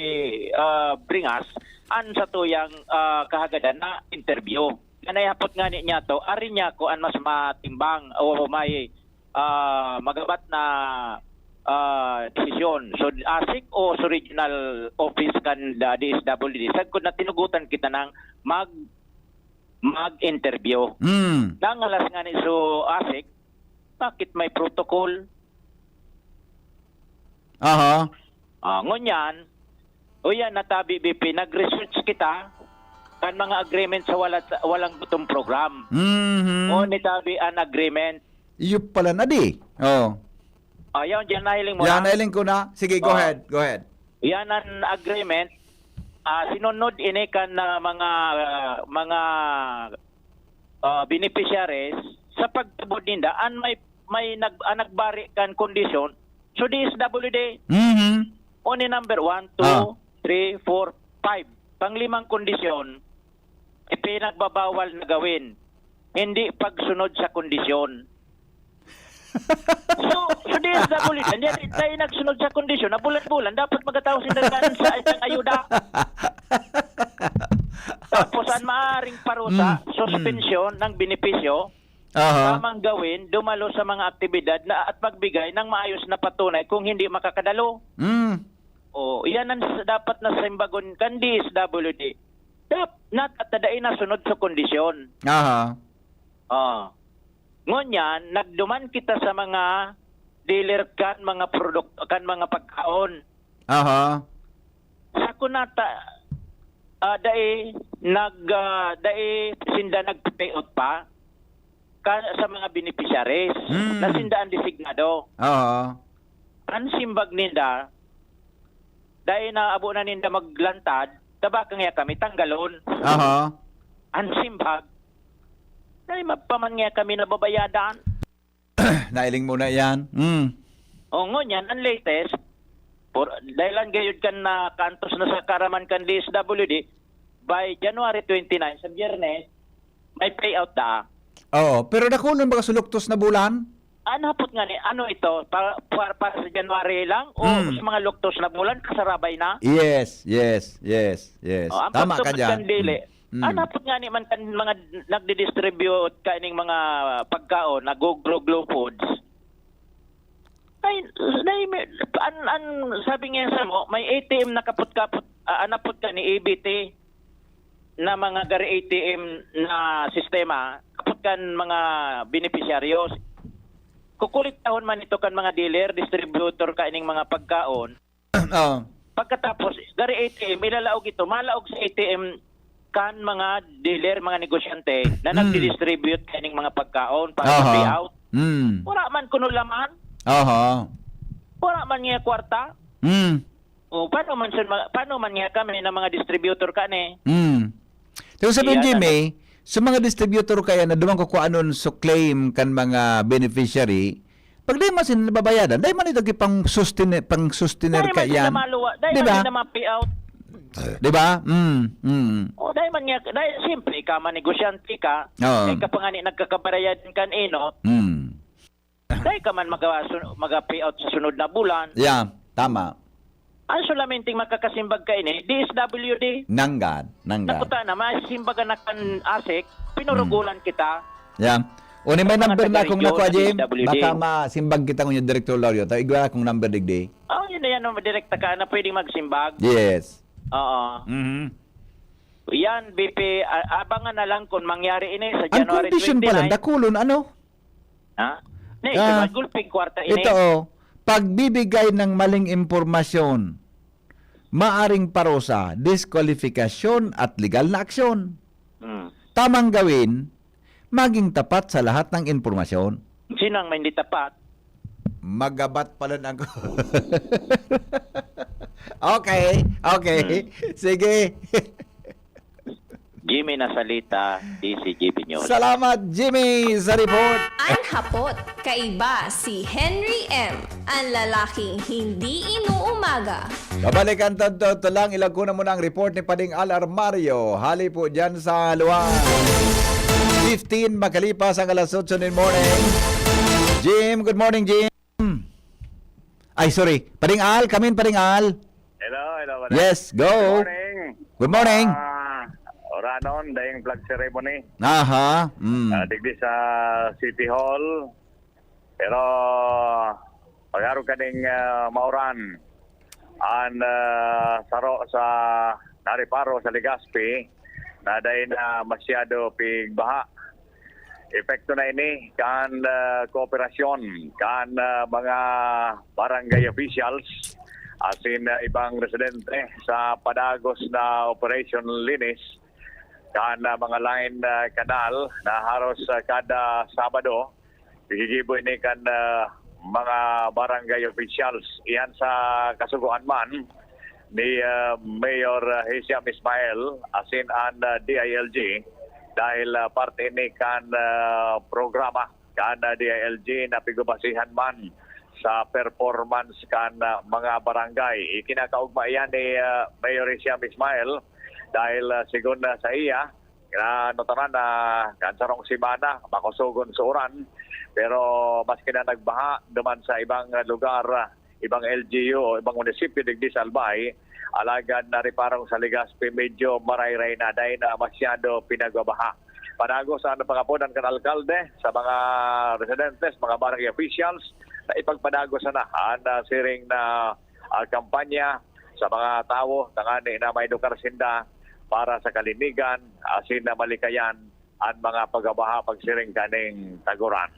ah, Bringas, an satuyang, ah, kahagadan na interview. Kanay hapot ngani niyato, ari niya ko an mas matimbang o may, ah, magabat na, ah, desisyon. So, ASEC o so regional office kan da-, D S W D? Sagkod na tinugutan kita ng mag-, mag-interview. Mm. Nangalas ngani so ASEC, bakit may protocol? Aha. Ah, ngunyan, uyan natabi, B P, nag-research kita kan mga agreement sa wala, walang gutom program. Mhm. O, nitabi an agreement. Iyo pala na di. Oh. Ah, yan, dyan nahiling mo Yan, na. Nahiling ko na. Sige, go Oh. ahead, go ahead. Yan an agreement. Ah, sinunod ini kan, ah, mga, ah, mga, ah, beneficiaries sa pagtubod ninda. An may, may nag-, an nagbari kan kondisyon. So, D S W D, Mhm. on number one, two, Ah. three, four, five. Panglimang kondisyon, ipinagbabawal na gawin. Hindi pagsunod sa kondisyon. So, so D S W D, hindi tayo nagsunod sa kondisyon na bulan-bulan, dapat magkatao sinda kan sa isang ayuda. Tapos, ang maaring parusa, Mm, mm. suspensyon ng benepisyo, Aha. tamang gawin, dumalo sa mga aktibidad na, at magbigay ng maayos na patunay kung hindi makakadalo. Mm. O, iyan ang s-, dapat na simbagon kan D S W D. Dap-, natatadai na sunod sa kondisyon. Aha. Ah. Ngunyan, nagduman kita sa mga dealer kan mga produk-, kan mga pagkaon. Aha. Sa kunata, ah, dai nag, ah, dai sinda nag-payout pa ka, sa mga beneficiaries Mm. na sinda ang designado. Oo. Ang simbag ninda, dai na abo na ninda maglantad, tabaka niya kami tanggalon. Aha. Ang simbag, dai mapaman niya kami nababayadan. Nailing mo na yan. Mm. O, ngunyan, ang latest, por-, dahil ang gayod kan na kantos na sa karaman kan D S W D, by January twenty-nine, sa Biyernes, may payout da. Oo, pero dakulon baga suluktos na bulan? Ano hapot nga ni, ano ito? Para, para, para sa January lang? O Mm. sa mga luktos na bulan, kasarabay na? Yes, yes, yes, yes. O, ang Tama ka pagtubod dyan. kan dili. Mm. Mm. Ano hapot nga ni man kan mga nagdidistribute kaining mga pagkaon, nag-Glow Foods? Ay, dai may, an, an, sabi niya sa mo, may A T M na kapot-kapot, ah, anapot ka ni A B T na mga gari A T M na sistema, kapot kan mga beneficiaries. Kukuliktahon man ito kan mga dealer, distributor kaining mga pagkaon. Oo. Pagkatapos, gari A T M, ilalaog ito, malaog sa A T M kan mga dealer, mga negosyante na Mm. nagdi-distribute kaning mga pagkaon para sa Aha. payout. Mm. Wala man kuno laman. Aha. Wala man niya kwarta. Mm. O, paano man sun-, ma-, paano man niya kami na mga distributor kani? Mm. Tapos sabi Iyan, Jimmy, ano? Sa mga distributor kaya na duman ko kung anon so claim kan mga beneficiary, pag di man sila nababayadan, dai man ito pang sustain, pang sustainer Dai man kaya sila yan. maluwa, dai Di man ba? sila ma-pay out. Di ba? Mm, mm. O, dai man niya, dai, siyempre, ikaw man negosyante ka, Oo. kay ka pa nga ni nagkakabarayad kan inot, Mm. dai ka man maga-, sun-, maga-pay out sa sunod na bulan. Yeah, tama. Ang solamente makakasimbag kaini, D S W D. Nanggad, nanggad. Nakuta na, masimbagan na kan ASEC, pinurugulan Mm. kita. Yeah. O, ni may Ang mga number na taga akong region, nakuha, Jim. D S W D. Baka masimbag kita ngunyan, Director Lauryo. Ta-, igwa akong number digdi. Oh, yun na yan, oh, direkta ka na pwedeng magsimbag. Yes. Oo. Mhm. Yan, B P, a-, abangan na lang kung mangyari ini sa Ang January condition pala, twenty-nine. dakulon, ano? Ha? Ni, Ah, sa gulping kwarta ini. Ito, oh, pagbibigay ng maling impormasyon, maaring parusa, diskwalifikasyon at legal na aksyon. Hmm. Tamang gawin, maging tapat sa lahat ng impormasyon. Sino ang hindi tapat? Magabat pala ng Okay, okay. Hmm. Sige. Jimmy Nasalita, D C G B News. Salamat, Jimmy, sa report. An hapot, kaiba si Henry M, an lalaking hindi inuumaga. Babalikan ta to, to lang, ilagko na muna ang report ni Pading Al Armario. Hali po dyan sa Luan. Fifteen makalipas ang alas otso nin morning. Jim, good morning, Jim. Ay, sorry. Pading Al, come in, Pading Al. Hello, hello, Pading. Yes, go. Good morning. Good morning. Ah, oranon, daing flag ceremony. Aha, mm. Ah, digdi sa City Hall. Pero, pag-arog kaning, ah, mauran, an, ah, saro sa Nariparo, sa Legazpi, na dai na masyado pigbaha. Epekto na ini kan, ah, kooperasyon kan, ah, mga barangay officials asin, ah, ibang residente sa padagos na Operation Linis kan, ah, mga line, ah, kanal na haros, ah, kada Sabado, gigigibo ini kan, ah, mga barangay officials. Iyan sa kasugoan man ni, ah, Mayor, ah, Hisham Ismail asin an, ah, D I L G dahil, ah, parte ini kan, ah, programa kan, ah, D I L G na pigbabasehan man sa performance kan, ah, mga barangay. Ikinakaogma iyan ni, ah, Mayor Hisham Ismail dahil, ah, segun, ah, sa iya, na nutaran na kan sarong semana, makusogon sa uran. Pero maski na nagbaha duman sa ibang lugar, ibang L G U o ibang munisipyo digdi sa Albay, alagad Nariparong sa Legazpi medyo marayray na, dai na masyado pinagbabaha. Padagos an pangapodan kan alkalde sa mga residentes, mga barangay officials, na ipagpadagos sana an, ah, siring na, ah, kampanya sa mga tawo tangani na maedukar sinda para sa kalinigan asin na malikayan an mga pagbabaha pagsiring kaning taguran.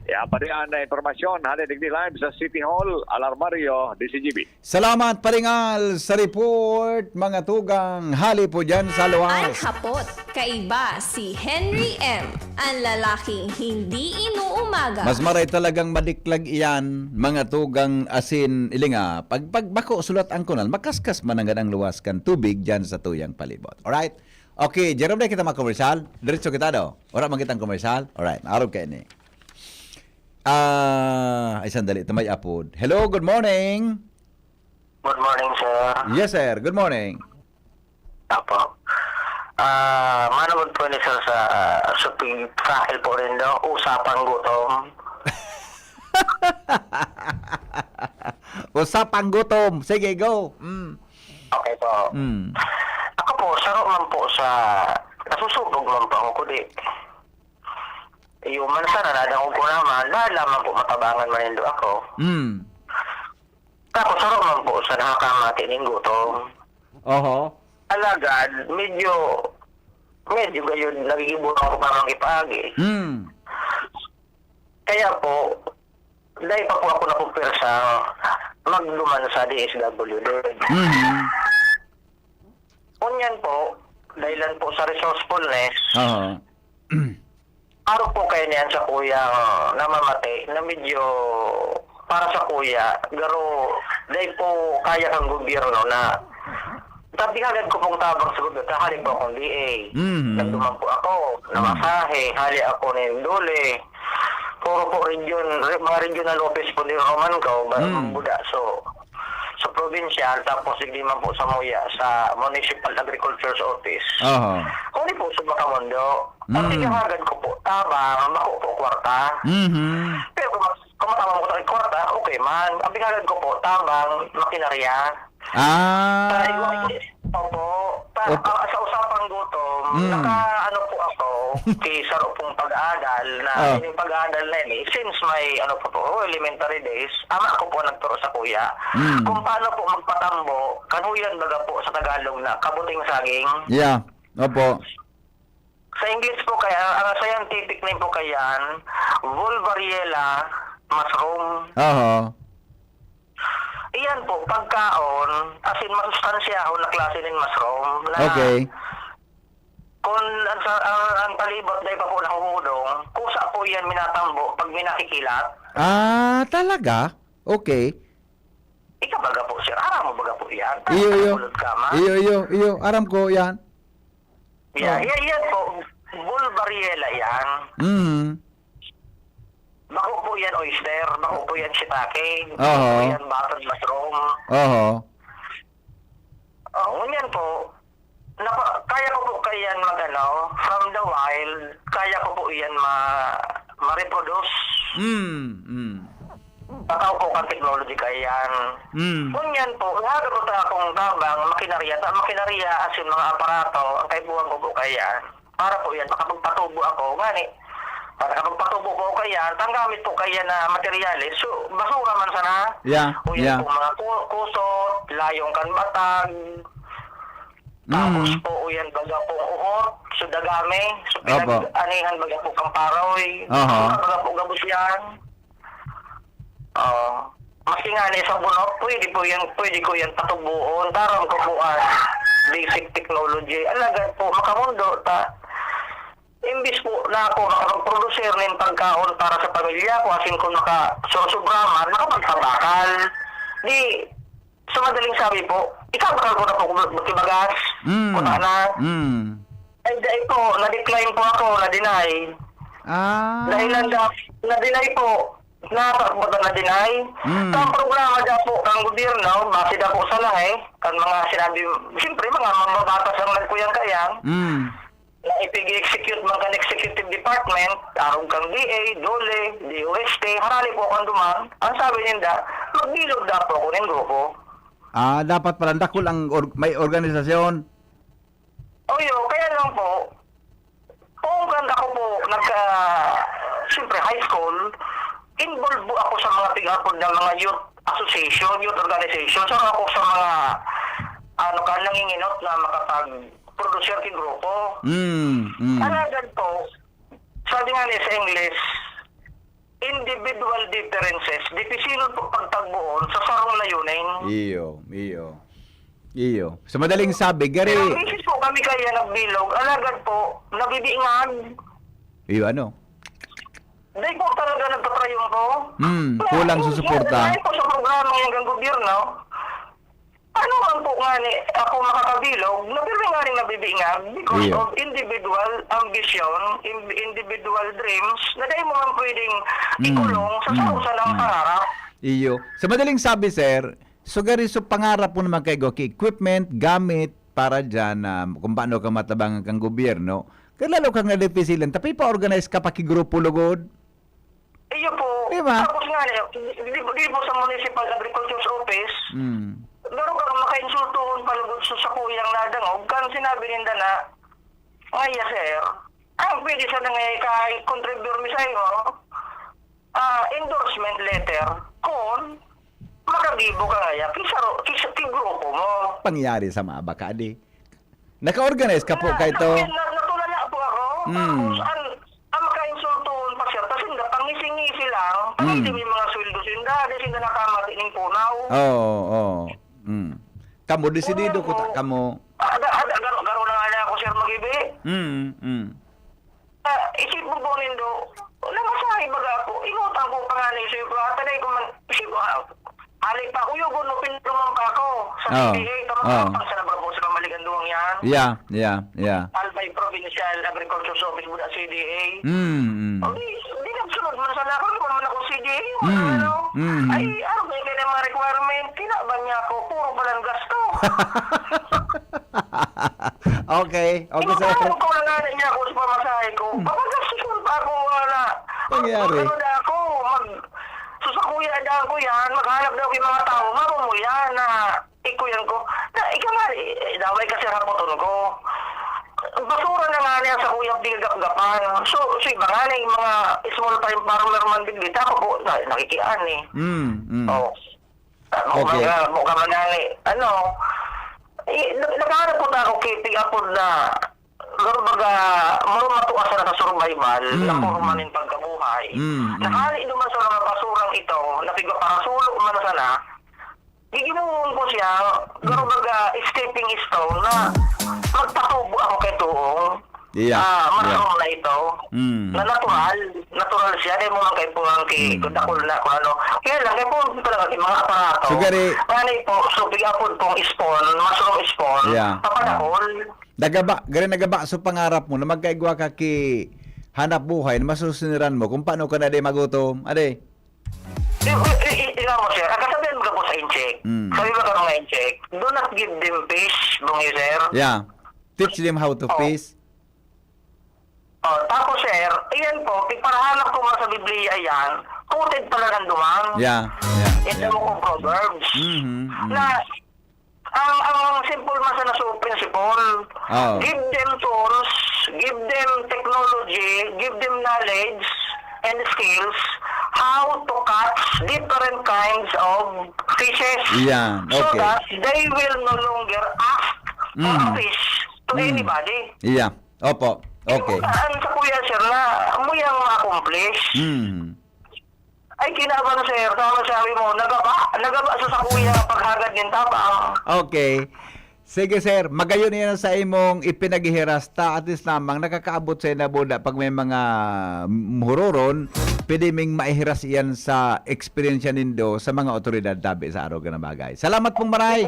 Yan pa diyan na impormasyon, hali digdi live sa City Hall, Al Armario, D C G B. Salamat, Pading Al, sa report, mga tugang, hali po dyan sa An Luwas. Hapot, kaiba si Henry M, an lalaking hindi inuumaga. Mas maray talagang madiklag iyan, mga tugang asin ilinga. Pag, pag bako sulat ang kunal, makaskas man ang ganang luwas kan tubig dyan sa tuyang palibot. Alright? Okay, Jerome, na kita mga komersyal. Diretso kita, do. Wala man kitang komersyal. Alright, maarog kayo ni. Ah, ay, sandali. Ito may apod. Hello, good morning. Good morning, sir. Yes, sir. Good morning. Apo. Ah, manamod po ni sir sa, ah, suping sahil po rin daw, usapang gutom. Usapang gutom. Sige, go. Mm. Okay po. Mm. Ako po, saro man po sa, nasusubog man po ako, kudi. Iyo man sana, nadangog ko naman, dahil lamang po matabangan man nindo ako. Mm. Tapos, saro man po sa nakakamati ning gutom. Oho. Alagad, medyo, medyo gayon, nagigibutan ko pa mang ipaagi. Mm. Kaya po, dahil pa po ako napupuwersa magduman sa D S W D. Mhm. Ngunyan po, dahilan po sa resourcefulness, Oo. Arog po kayo niyan sa kuyang namamati na medyo para sa kuya, garo, dahil po kaya kang gobyerno na Sabi hagad ko pong tabang sa gobyerno, hali po akong D A. Mhm. Nagduman po ako, Mhm. namasahe, hali ako nin dole. Puro po region, re-, mga regional office po din naman ko, ba-, Mm. buda. So, sa provincial, tapos hindi man po sa muya, sa Municipal Agriculture's Office. Aha. Kung di po sa Makamundo, ang Mm. tigahagad ko po, tabang, bako po kwarta. Mhm. Pero kung mas-, kung matabang ko sa kwarta, okay man. Ang tigahagad ko po, tabang, makinarya. Ah. Sa igwa-, opo. Ta-, Opo. ah, sa usapang gutom, Mm. naka-, ano po ako, kay saro pong pag-aadal na, Oh. yung pag-aadal na yun, eh, since may, ano po po, oh, elementary days, ama ko po nagturo sa kuya. Mm. Kung paano po magpatambo, kanuyan baga po sa Tagalog na kabuting saging. Yeah. Opo. Sa English po kaya, ang scientific name po kayan, Volvariella mushroom. Aha. Iyan po, pagkaon, as in, masustansyahon na klase nin mushroom na Okay. kung ang, sa, ang, ang palibot na iba po nahuhudong, kusa po iyan minatambo pag may nakikilat. Ah, talaga? Okay. Ikaw baga po, sir. Aram mo baga po iyan? Iyo, iyo. Bulot ka, ma? Iyo, iyo, iyo. Aram ko yan. Yeah, Oh. yan, yan po. Bull Variela yan. Mm. Bako po yan oyster, bako po yan shiitake, bako Oho. po yan button mushroom. Oho. Oh, ngunyan po, napa-, kaya ko po kaiyan mag-ano, from the wild, kaya ko po iyan ma-, ma-reproduce. Mm, mm. Patao po kan technology kaiyan. Mm. Ngunyan po, ihagad ko ta akong tabang, makinarya, ta makinarya, asin mga aparato, ang kaipuhan ko po kaiyan. Para po yan, makapagpatubo ako. Ngani, para makapagpatubo po ako kaiyan, ta ang gamit po kaiyan na materyales, so, basura man sana. Yeah, O yan yeah. po, mga ku-, kusot, layong kan batag. Tapos Mm. po, o yan, baga pong uhot, so, dagami. So, Opo. pinag-anihan baga po kang paroy. Aha. Basura baga po gabos yan. Oo. Maski nga ni sa bunot, pwede po yan, pwede ko yan patubuon. Taram ko po ang basic technology. Alagad po, makamundo ta. Imbis po na ako makapag-producer nin pagkaon para sa pamilya ko, asin kung maka-, so-, sobra man, makapagpabakal. Di, sa madaling sabi po, ikabakal ko na po kung bagas, Mm. kuta na. Mm. Ay, dai po, na-decline po ako, na-deny. Ah. Dahil lang da-, na-deny po. Nasa po na-deny. Mm. Ang programa da po ng gobyerno, base da po sa lahi, kan mga sinabi, siyempre, mga mambabatas ang nagkuyang-kayang. Mm. Na ipig-execute man kan executive department, arog kang D A, DOLE, D O S T, harani po kan duman. Ang sabi ninda, magbilog da po ako nin grupo. Ah, dapat pala dakul ang or-, may organisasyon. Oyo, kaya lang po, kung ganda ko po, nagka, siyempre, high school, involved po ako sa mga tig-apod na mga youth association, youth organization. So, ako sa mga, ano ka, nanginginot na makapag-producer king grupo. Mm, mm. Alagad po, sabi nga ni sa English, individual differences, dipisilon po pagtagboon sa sarong layunin. Iyo, iyo. Iyo. Sa madaling sabi, gari Pero misis po kami kaya nagbilog, alagad po, nabibingag. Iyo, ano? Dahil po talaga nagtatrayon po. Hmm, Kaya, kulang sa yung suporta. Dahil po sa programa ng gobyerno, ano man po nga ni ako makakabilog, na pero nga rin nabibingag because Iyo. of individual ambition, in-, individual dreams, na dahil mo man pwedeng Mm, ikulong sa mm, sarong-sarong mm. pangarap. Iyo. Sa madaling sabi, sir, so gari, so pangarap mo naman kay go, ki equipment, gamit, para dyan, na kung paano ka matabangan kang gobyerno, kaya lalo kang nadipisilan, tapi pa-organize ka pa ki grupo lugod. Iyo po. Di ba? Tapos nga, eh, di, di, di po sa Municipal Agriculture's Office, Mm. pero kung makainsultuhon pa lugod sa sakuyang nadangog, kan sinabi ninda na, "Ngaya, sir, ang pwede sa nangay kay contribute mi sa imo, ah, endorsement letter, kung makagibo ka ngaya, kisa, kisa, ki grupo mo." Pangyari sa mga baka, di? Naka-organize ka po, Na, kay to? na, na, natulala po ako. Mm. Tapos, ang, ang makainsultuhon pa siya, tas hindi, pangisi-ngisi lang. Mm. Pangisi may mga sweldo sinda, di sinda nakamati ning punaw. Oo, oo. Mm. Kamo, desidido Kaya ko ta-, po, kamo. ah, da-, ah, da-, garo, garo na nga niya ako, sir, magibi. Mm, mm. Ah, isip mo po nindo, namasahe baga ako, inutang ko pa nga na isip ko, ah, tanay ko man, isip ko, ah, hali pa, uyogon mo, pinduman pa ako sa Oo. C D A, tama Oo. pa, sa nababo sa kamaligan duwang yan. Yeah, yeah, yeah. Albay Provincial Agriculture's Office, Buda, C D A. Mm, mm. O, di, di nagsunod man sana ako, di man ako C D A, Mm, ano, mm. ay, ano ba yung kanyang mga requirement? Kinaban niya ako, puro palang gasto. Okay, okay, sir. Inutang ko na nga niya ako sa pamasahe ko. Hmm. Papagastos mo pa ako, wala. Nangyari? Ano na ako, mag-, susakuya daan ko yan, maghanap daw yung mga tao, mamo mo yan na ikuyan ko. Na, ika nga, eh, daway kasi rapoton ko. Basura na nga niya sa kuyang pinagapgapan. So, so iba nga na yung mga small time farmer man, bigli. Ako po, na, nakikian eh. Mm, mm. Oh. Ano, Okay. mga, mga manani, ano, eh, nag-, naghahanap po na ako kay Tig Apod na, garo baga, maro matuas na sa survival, Mm. na forma nin pagkabuhay. Mm, mm. Nakali naman sa mga basurang ito, na pigpaparasulo man sana, giginuon ko siya, garo Mm. baga, stepping stone na magpatubo ako kay Tuong. Yeah, Ah, yeah. mushroom na ito. Mm. Na natural. Natural siya. Dahil mo man kay pulang ki-, Mm. dakul na kung ano. Kaya lang, kaya po talaga yung mga aparato. So, gari- Ngani po, so, bigyan po pong spawn, mushroom spawn, Yeah. papadakol. Nagaba, gari nagaba so pangarap mo na magkaigwa ka ki hanap buhay na masusuniran mo kung paano ka na di magutom. Ade? I, i, i, i, tingnan mo, sir. Ang kasabihan mo gabos sa incheck. Mm. Sabi ba ka mga incheck? Do not give them fish, bong you, sir? Yeah. Teach them how to Oh. fish. Oh, tapos, sir, iyan po, iparahanap ko nga sa Biblia yan, quoted pala ng duman. Yeah, yeah, Yan yeah. yung mga Proverbs. Mhm, mhm. Na, ang, ang simple man sa naso principle, Oh. give them tools, give them technology, give them knowledge and skills, how to catch different kinds of fishes. Yan, So okay. that they will no longer ask for a Mm. fish to Mm. anybody. Yeah. Opo. Okay. Ang sa kuya, sir, na mo yang ma-accomplish. Mm. Ay, kinaban, sir. Tama sabi mo, nagaba, nagaba sa, sa kuya paghagad ng tabang. Okay. Sige, sir. Magayon yan sa imong ipinaghihiras ta. At least lamang, nakakaabot sa inabuda. Pag may mga mm, huroron, pwede ming maihiras iyan sa eksperyensya nindo sa mga otoridad tabi sa araw ka na bagay. Salamat pong maray.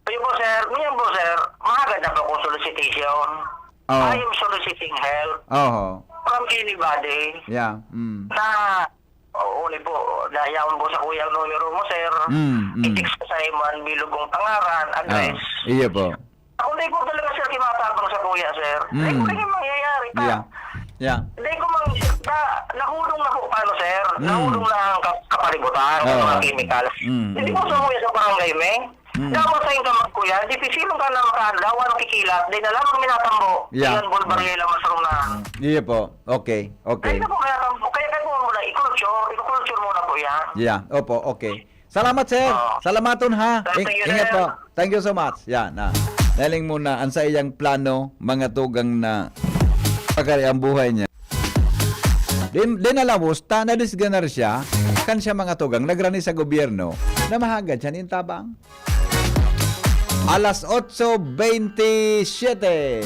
Ayun po, sir. Ngayon po, sir, mahagad na po akong solicitation. Oh. I am soliciting help Oho. from anybody Yeah. Mm. na, oh, uli po, dayawon ko sa kuya ang numero mo, sir. Mm, mm. I-text ko sa iyo man, bilog kong pangaran, address. Ah, iyo po. Ako di po talaga, sir, kimatabang sa kuya, sir. Di ko Mm. rin yung mangyayari pa. Yeah. Yeah. Di ko mang, na, nahulong na po paano, sir? Mm. Nahulong na ang kap- kapalibutan, ang Oo. mga chemicals. Mm, Hindi po mm. sa kuya sa barangay, Meng. Mm. Dapat sa income ko yan, dipisilon ka na makaadlaw, ang kikilat, di na lamang minatambo. Yeah. Yan, bulbar Yeah. yan lang masarunahan. Iyo po. Okay, okay. Ay, naku, kaya tambo. Kaya, kaya po muna, i-culture, i-culture muna po yan. Yeah, opo, okay. Salamat, sir. Oo. Salamaton, ha. Sir, In- thank you, ingat sir. po. Thank you so much. Yan, ah. Nahiling mo na ang sa iyang plano, mga tugang na pagkari ang buhay niya. Din, din alawos, ta nadisganar siya, kan siya mga tugang nagrani sa gobyerno na mahagad siya nin tabang. Alas otso bentisiete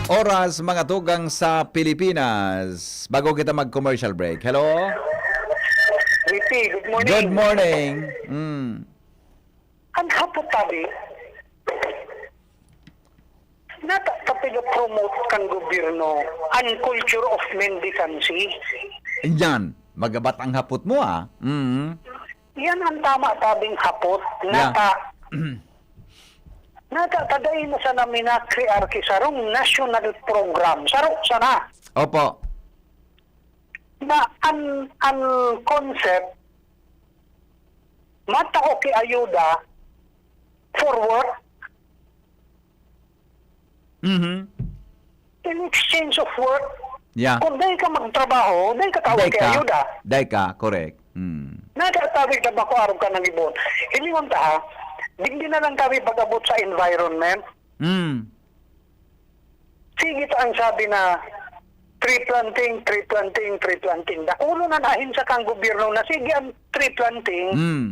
oras, mga tugang sa Pilipinas. Bago kita mag-commercial break. Hello? Ricky, good morning. Good morning. Mm. Ang hapot tabi, nata ta piga-promote kan gobyerno ang culture of mendicancy. Yan. Magabat ang hapot mo, ah. Mm. Yan ang tama tabing hapot. Yeah. Nata, nata ta dai na sana minakrear ki sarong national program. Saro sana. Opo. Na an, an concept, matao ki ayuda for work. Mhm. In exchange of work, Yeah. kung dai ka magtrabaho, dai ka tawag Dai ki ka. ayuda. Dai ka, correct. Mm. Nagkatabi na bako arog ka ng ibon. Hilingon ta, ha? Digdi na lang kami pag-abot sa environment. Mm. Sige ta ang sabi na tree planting, tree planting, tree planting. Dakulo na nahin sa kang gobyerno na sige ang tree planting Mm.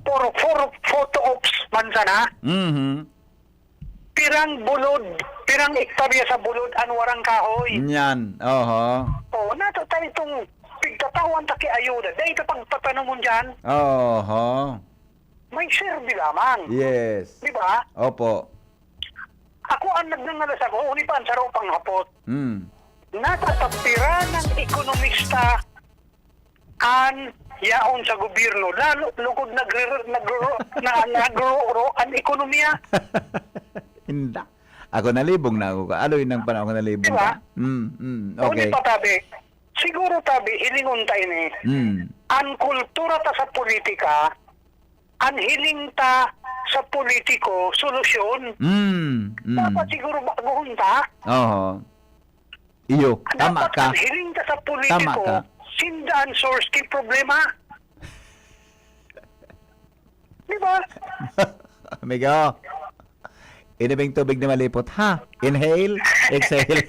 for, for photo ops man sana. Mhm. Pirang bulod, pirang ektarya sa bulod an warang kahoy. Yan, oho. Oh, nato ta itong pigtatawan ta ki ayuda. Dahil ito pagpatanomon dyan. Oho. May serbi lamang. Yes. Di ba? Opo. Ako ang nagnangalas ako, uni pa ang saro pang hapot. Hmm. Nata ta pira ng ekonomista an yaon sa gobyerno, lalo lugod nagre-, nagro-, na, nagroro ang ekonomiya. Inda. Ako nalibong na ako. Aloy ng panahon ko nalibong Di ba? ka. Mm, mm. Uni Okay. pa tabi, siguro tabi, hilingon ta ini. Mm. Ang kultura ta sa politika, ang hiling ta sa politiko, solusyon. Mm, mm. Dapat siguro baguhon ta. Oho. Iyo, tama Dapat ka. ang hiling ta sa Tama politiko, ka. sinda ang source ki problema. Di ba? Amigo, inibing tubig na malipot, ha? Inhale, exhale.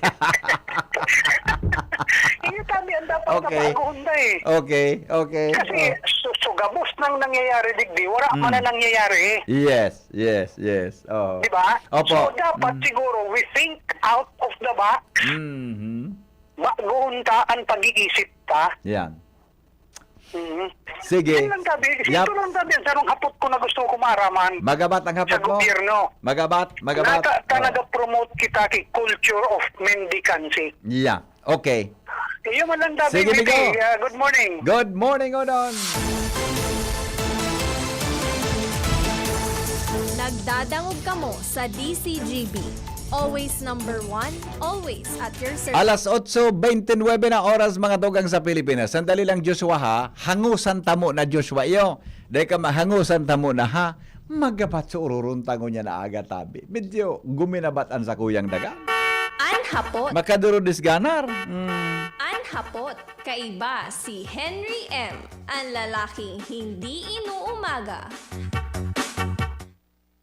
Iyo, tabi ang dapat Okay. na baguhon na eh. Okay, okay. Kasi Oh. su-, sugabos nang nangyayari digdi, wala Mm. man na nangyayari. Yes, yes, yes. Oh. Di ba? Opo. So, dapat Mm. siguro we think out of the box. Mhm. Baguhon ta ang pag-iisip ta. Yan. Mhm. Sige. Yan lang tabi. Yap. Ito lang tabi. Sarong hapot ko na gusto ko maaraman Magabat ang sa hapot mo. gobyerno. Magabat, magabat. Nata, ta Oh. nag-promote kita ki culture of mendicancy. Yeah. Okay. Iyo man lang tabi, Sige, Miki. Miko. Ah, good morning. Good morning, Odon. Nagdadangog kamo sa D C G B. Always number one, always at your service. Alas otso bente nuebe na oras, mga tugang sa Pilipinas. Sandali lang, Joshua, ha? Hangusan tamo na, Joshua, iyo. Dahil ka mahangusan tamo na, ha? Magabat sa ururuntangon niya na aga tabi. Medyo guminabat ang sakuyang daga. An hapot. Makaduro disganar. Mm. An hapot. Kaiba si Henry M, ang lalaking hindi inuumaga.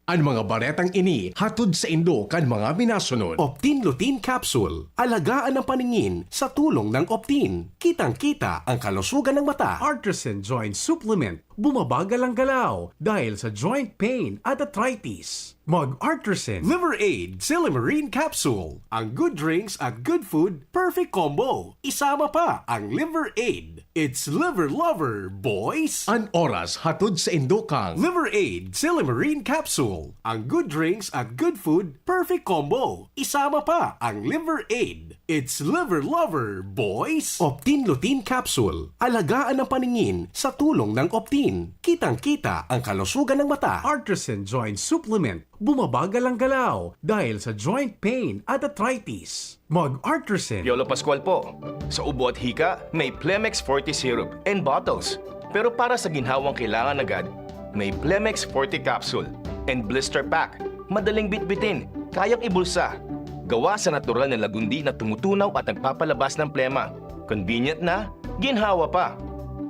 An mga baretang ini hatod saindo kan mga minasunod. Optin Lutein Capsule. Alagaan ang paningin sa tulong ng Optin. Kitang-kita ang kalusugan ng mata. Artisan Joint Supplement. Bumabagal ang galaw dahil sa joint pain at arthritis. Mag Artisan. Liver Aid Silymarin Capsule. Ang good drinks at good food, perfect combo. Isama pa ang Liver Aid. It's Liver Lover, boys! An oras hatod saindo kan Liver Aid Silymarin Capsule. Ang good drinks at good food, perfect combo. Isama pa ang Liver Aid. It's Liver Lover, boys! Optin Lutein Capsule. Alagaan ang paningin sa tulong ng Optin. Kitang-kita ang kalusugan ng mata. Artisan Joint Supplement. Bumabagal ang galaw dahil sa joint pain at arthritis. Mag Artisan. Piolo Pascual po. Sa ubo at hika, may Plemex Forte Syrup and bottles. Pero para sa ginhawang kailangan agad, may Plemex Forte Capsule and Blister Pack. Madaling bitbitin, kayang ibulsa. Gawa sa natural na lagundi na tumutunaw at nagpapalabas ng plema. Convenient na, ginhawa pa.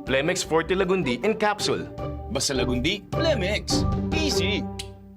Plemex Forte Lagundi in Capsule. Basta Lagundi, Plemex. Easy!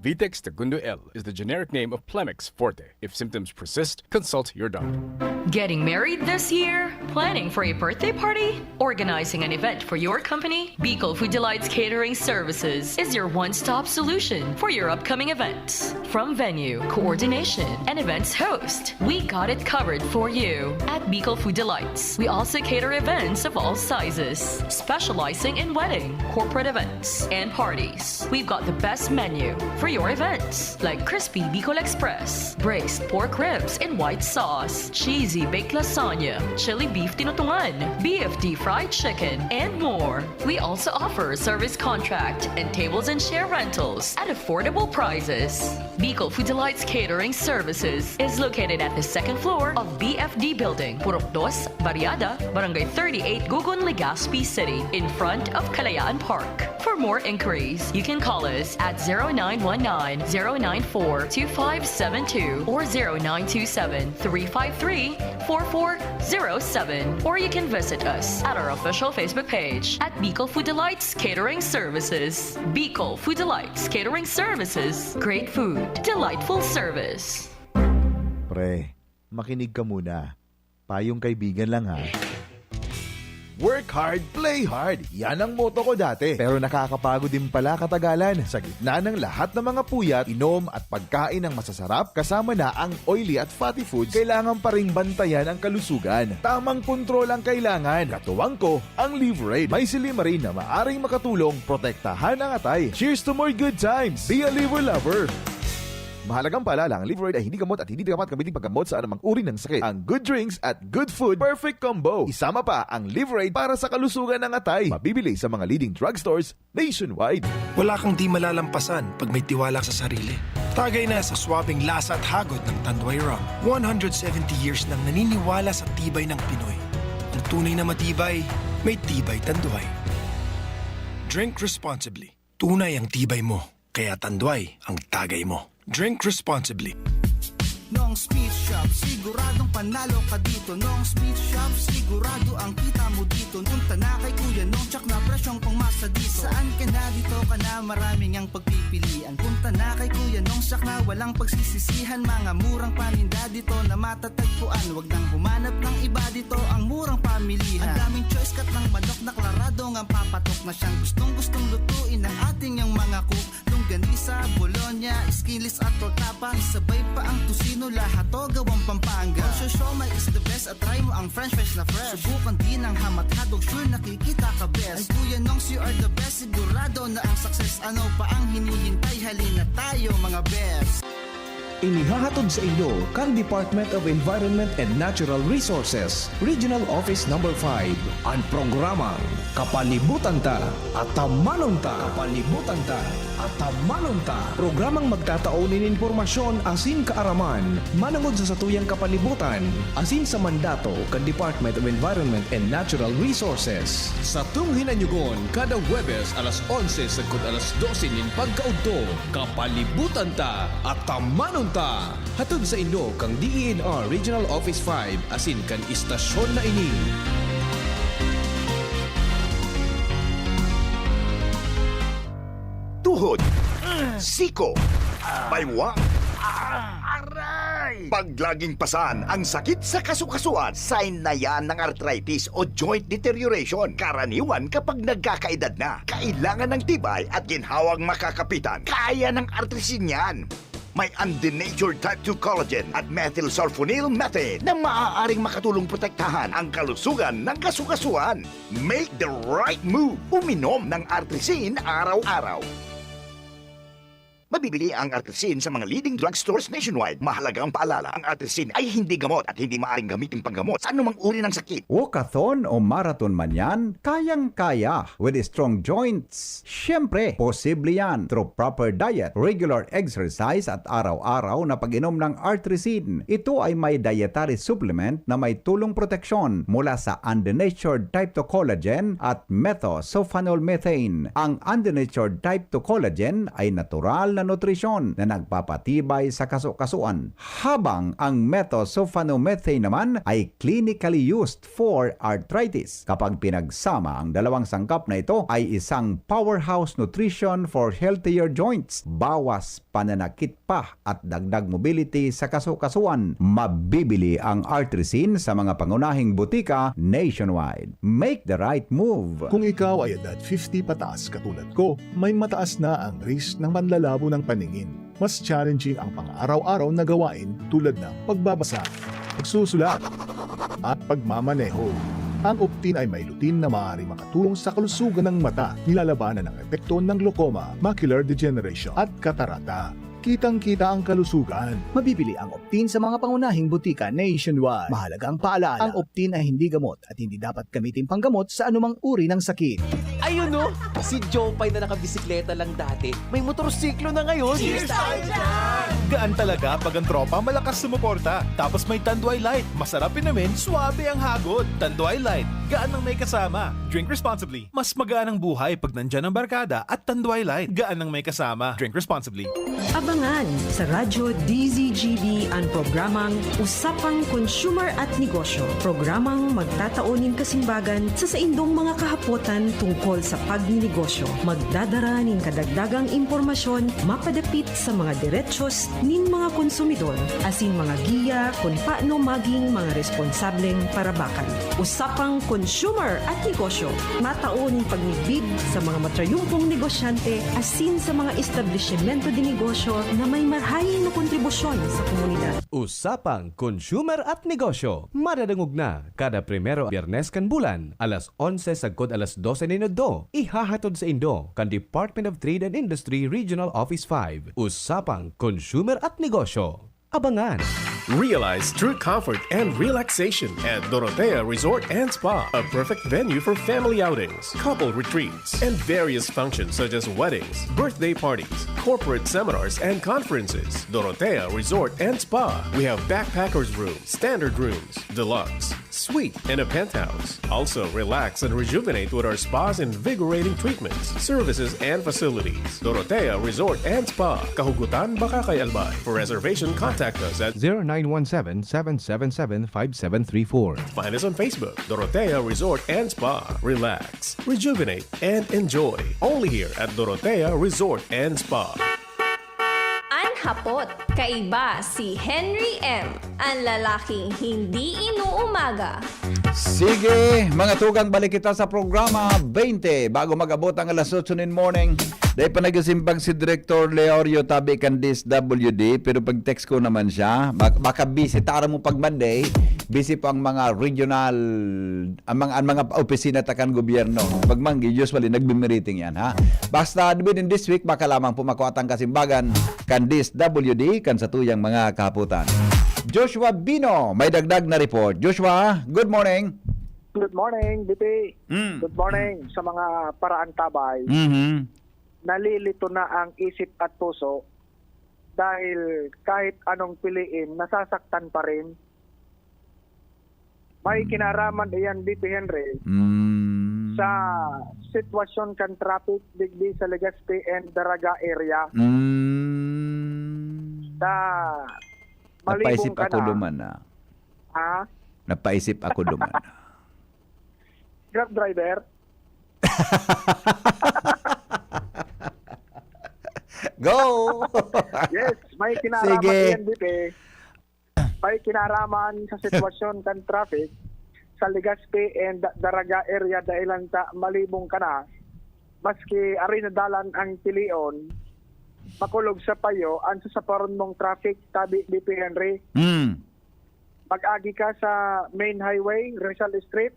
Vitex Segundo L is the generic name of Plemex Forte. If symptoms persist, consult your doctor. Getting married this year? Planning for a birthday party? Organizing an event for your company? Bicol Food Delights Catering Services is your one-stop solution for your upcoming events. From venue, coordination, and events host, we got it covered for you. At Bicol Food Delights, we also cater events of all sizes, specializing in wedding, corporate events, and parties. We've got the best menu for your events, like crispy Bicol Express, braised pork ribs in white sauce, cheesy baked lasagna, chili beef tinutungan, B F D fried chicken, and more. We also offer service contract and tables and chair rentals at affordable prices. Bicol Food Delights Catering Services is located at the second floor of B F D Building, Purok Dos, Barriada, Barangay thirty-eight, Gugon, Legazpi City, in front of Kalayaan Park. For more inquiries, you can call us at zero nine one nine, zero nine four, two five seven two or zero nine two seven, three five three, four four zero seven, or you can visit us at our official Facebook page at Bicol Food Delights Catering Services. Bicol Food Delights Catering Services. Great food, delightful service. Pre, makinig ka muna. Payong kaibigan lang ha. Work hard, play hard. Yan ang motto ko dati. Pero nakakapagod din pala katagalan. Sa gitna ng lahat ng mga puyat, inom at pagkain ng masasarap, kasama na ang oily at fatty foods, kailangan pa ring bantayan ang kalusugan. Tamang kontrol ang kailangan. Katuwang ko, ang Liverade. May silymarin na maaring makatulong protektahan ang atay. Cheers to more good times! Be a Liver Lover! Mahalagang paalala, ang Liverade ay hindi gamot at hindi dapat gamitin paggamot sa anumang uri ng sakit. Ang good drinks at good food, perfect combo. Isama pa ang Liverade para sa kalusugan ng atay. Mabibili sa mga leading drugstores nationwide. Wala kang di malalampasan pag may tiwala sa sarili. Tagay na sa swabing lasa at hagod ng Tanduay Rum. One hundred seventy years nang naniniwala sa tibay ng Pinoy. Ang tunay na matibay, may Tibay Tanduay. Drink responsibly. Tunay ang tibay mo, kaya Tanduay ang tagay mo. Drink responsibly. Nong's Meat Shop, siguradong panalo ka dito. Nong's Meat Shop, sigurado ang kita mo dito. Punta na kay Kuya Nong, tsak na presyong pangmasa dito. Saan ka na, dito ka na, maraming ang pagpipilian. Punta na kay Kuya Nong, tsak na walang pagsisisihan. Mga murang paninda dito na matatagpuan. Wag nang humanap ng iba dito, ang murang pamilihan. Ang daming choice, cut ng manok na klaradong ang papatok na siyang gustong-gustong lutuin ng ating yang mga cook. Longganisa, bologna, skinless at tortapa. Isabay pa ang tocino, lahat to gawang Pampanga. Ang siomai is the best at try mo ang french fries na fresh. Subukan din ang ham at hotdog, sure nakikita ka best. Ang Kuya Nong's You are the best, sigurado na ang success. Ano pa ang hinihintay? Halina tayo, mga best. Inihahatod sa inyo kan Department of Environment and Natural Resources, Regional Office Number five, an programang Kapalibutan Ta, Atamanon Ta. Kapalibutan Ta, Atamanon Ta. Programang magtatao nin impormasyon asin kaaraman manongod sa satuyang kapalibutan asin sa mandato kan Department of Environment and Natural Resources. Satong hinanyugon kada Huwebes alas onse sagkod alas dose nin pagkaudto. Kapalibutan Ta, Atamanon Ta! Hatod sa inyo kan D E N R Regional Office five asin kan istasyon na ini. Tuhod, siko, baywang, aray! Paglaging pasan ang sakit sa kasukasuan, sign na yan ng arthritis o joint deterioration. Karaniwan kapag nagkakaedad na, kailangan ng tibay at ginhawang makakapitan. Kaya ng artrisin yan. May undenatured type two collagen at methylsulfonyl methane na maaaring makatulong protektahan ang kalusugan ng kasukasuan. Make the right move. Uminom ng Artrisin araw-araw. Mabibili ang Artrisin sa mga leading drugstores nationwide. Mahalagang paalala, ang Artrisin ay hindi gamot at hindi maaaring gamitin panggamot sa anumang uri ng sakit. Walkathon o marathon man yan, kayang-kaya. With strong joints, siyempre, posible yan through proper diet, regular exercise at araw-araw na pag-inom ng Artrisin. Ito ay may dietary supplement na may tulong proteksyon mula sa undenatured type two collagen at methylsulfonyl methane. Ang undenatured type two collagen ay natural na nutrisyon na nagpapatibay sa kasukasuan, habang ang methylsulfonyl methane naman ay clinically used for arthritis. Kapag pinagsama ang dalawang sangkap na ito, ay isang powerhouse nutrition for healthier joints, bawas pananakit pa at dagdag mobility sa kasukasuan. Mabibili ang Artrisin sa mga pangunahing butika nationwide. Make the right move! Kung ikaw ay edad fifty pataas katulad ko, may mataas na ang risk ng panlalabo ng paningin. Mas challenging ang pang-araw-araw na gawain tulad ng pagbabasa, pagsusulat, at pagmamaneho. Ang Optin ay may lutein na maaaring makatulong sa kalusugan ng mata, nilalabanan ang epekto ng glaucoma, macular degeneration, at katarata. Kitang-kita ang kalusugan. Mabibili ang Optin sa mga pangunahing butika nationwide. Mahalagang paalala, ang Optin ay hindi gamot at hindi dapat gamitin panggamot sa anumang uri ng sakit. Ayun no, si Jopay na nakabisikleta lang dati, may motorsiklo na ngayon. Cheers tayo dyan! Gaan talaga pag ang tropa malakas sumuporta. Tapos may Tanduay Light, masarap inumin, swabe ang hagod. Tanduay Light, gaan ang may kasama. Drink responsibly. Mas magaan ang buhay pag nandyan ang barkada at Tanduay Light, gaan ang may kasama. Drink responsibly. Abangan sa Radyo D Z G B an programang Usapang Consumer at Negosyo. Programang magtatao nin kasimbagan sa saindong mga kahapotan tungkol sa pagninegosyo. Magdadara nin kadagdagang impormasyon mapadapit sa mga derechos nin mga konsumidor asin mga giya kun paano maging mga responsableng parabakan. Usapang Consumer at Negosyo, matao nin pagmidbid sa mga matrayumpong negosyante asin sa mga establisimento de negosyo na may marhay na kontribusyon sa komunidad. Usapang Consumer at Negosyo, madadangog na kada primero Biyernes kan bulan, alas onse sagkod alas dose nin udto. Ihahatod sa indo kan Department of Trade and Industry Regional Office five. Usapang Consumer at Negosyo. Abangan! Realize true comfort and relaxation at Dorotea Resort and Spa, a perfect venue for family outings, couple retreats, and various functions such as weddings, birthday parties, corporate seminars, and conferences. Dorotea Resort and Spa. We have backpackers room, standard rooms, deluxe, suite, and a penthouse. Also, relax and rejuvenate with our spa's invigorating treatments, services, and facilities. Dorotea Resort and Spa. Kahugutan, Bacacay, Albay. For reservation, contact us at zero nine one seven, seven seven seven, five seven three four. Find us on Facebook, Dorotea Resort and Spa. Relax, rejuvenate, and enjoy. Only here at Dorotea Resort and Spa. An hapot, kaiba si Henry M, an lalaking hindi inuumaga. Sige, mga tugang, balik kita sa programa twenty bago mag-abot ang alas otso nin morning. Dai pa nagsimbag si Director Leorio tabi kan D S W D, pero pag-text ko naman siya, bak-, baka busy. Tara mo pag Monday, busy pa ang mga regional, ang mga, ang mga opisina ta kan gobyerno. Pag Manggi, usually nagmi-meeting yan, ha? Basta within this week, baka lamang po makuha tang kasimbagan kan D S W D, kan sa tuyang mga kahaputan. Joshua Bino, may dagdag na report. Joshua, good morning. Good morning, B P. Mm. Good morning sa mga paraantabay. Mhm. Nalilito na ang isip at puso dahil kahit anong piliin, nasasaktan pa rin. May kinaraman iyan, B P Henry, Mm. sa sitwasyon kan traffic digdi sa Legazpi and Daraga area. Mm. Sa Napaisip malibong ka ako na. Duman, ah. Ha? Napaisip ako duman. Grab driver? Go! Yes, may kinaraman Sige. Yan, B P. May kinaraman sa sitwasyon kan traffic sa Legazpi and Daraga area dahilan sa malibong ka na. Maski ari na dalan ang pilion, makulog sa payo ang sasaparon mong traffic, tabi B P Henry. Mm. Mag-agi ka sa main highway, Rizal Street,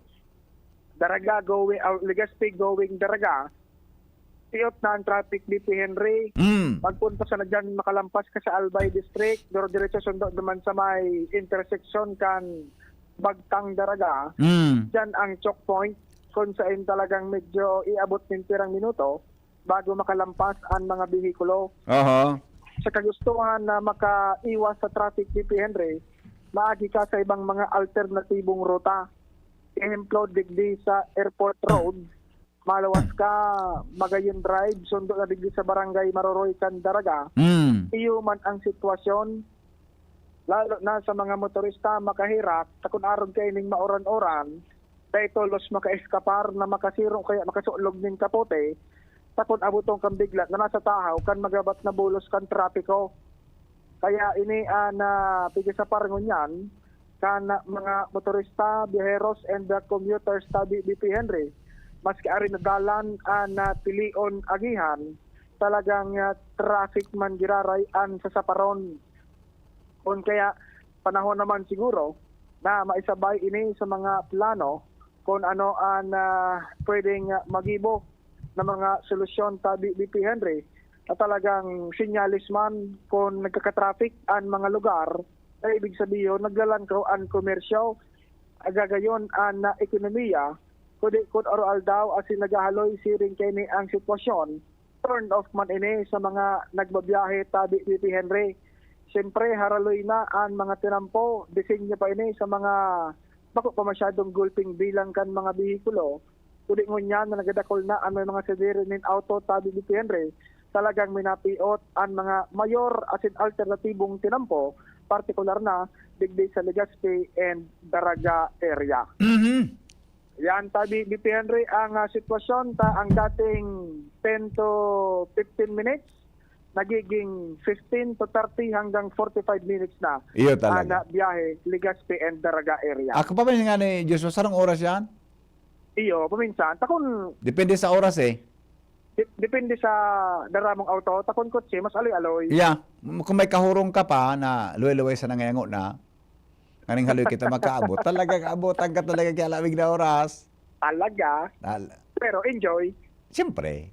Daraga going, ah, Legazpi going Daraga, tiot na ang traffic, B P Henry. Mm. Pagpunta sa na dyan, makalampas ka sa Albay District, duro-diretso sundo naman sa may intersection kan Bagtang Daraga. Mm. Dyan ang choke point, kung saan talagang medyo iabot ng pirang minuto bago makalampas ang mga behikulo. Aha. Sa kagustuhan na makaiwas sa traffic, B P Henry, maagi ka sa ibang mga alternatibong ruta. Ehemplo, digdi sa Airport Road, maluwas ka, Magayon Drive, sundo na digdi sa Barangay Maroroy kan Daraga. Mm. Iyo man ang sitwasyon, lalo na sa mga motorista, makahirak, ta kun arog kaining mauran-uran, dai tolos makaeskapar na makasiro kaya makasulog nin kapote, ta kun abotong kan bigla na nasa tahaw kan magabat na bulos kan trapiko. Kaya ini an, ah, pigisapar ngunyan kan mga motorista, biyaheros, and, ah, commuters ta, B P Henry. Maski ari na dalan an, ah, pilion agihan, talagang, ah, traffic man giraray an sasaparon. Kun kaya, panahon naman siguro na maisabay ini sa mga plano kun ano an, ah, pwedeng, ah, magibo na mga solusyon ta, B P Henry, na talagang senyales man kun nagkaka-traffic an mga lugar, na ibig sabihon, naglalangkaw an komersyo, agagayon an, ah, ekonomiya, kundi kun aroaldaw asin naghahaloy siring kaini ang sitwasyon, turn off man ini sa mga nagbabiyahe ta, B P Henry. Siyempre, haraloy na an mga tinampo, disenyo pa ini sa mga bako pa masyadong gulping bilang kan mga behikulo. Kundi ngunyan na nagadakol na an may mga sadiri nin auto ta, B P Henry, talagang minapiot an mga mayor asin alternatibong tinampo, partikular na digdi sa Legazpi and Daraga area. Mhm. Yan, tabi, B P Henry, ang, ah, sitwasyon ta, ang dating ten to fifteen minutes, nagiging fifteen to thirty hanggang forty-five minutes na Iyo talaga. Ang, ah, biyahe, Legazpi and Daraga area. Ako pa ba nga ni Joshua, sarong oras yan? Iyo, paminsan. Takon Depende sa oras eh. Dep-, depende sa daramong auto. Takon kotse, mas aloy-aloy. Yeah. M-, kung may kahurong ka pa na luway-luway sa nangayango na, nganing haloy kita makaabot, talaga kaabotan ka talaga kaya lamig na oras. Talaga. Tal- Pero enjoy. Siyempre.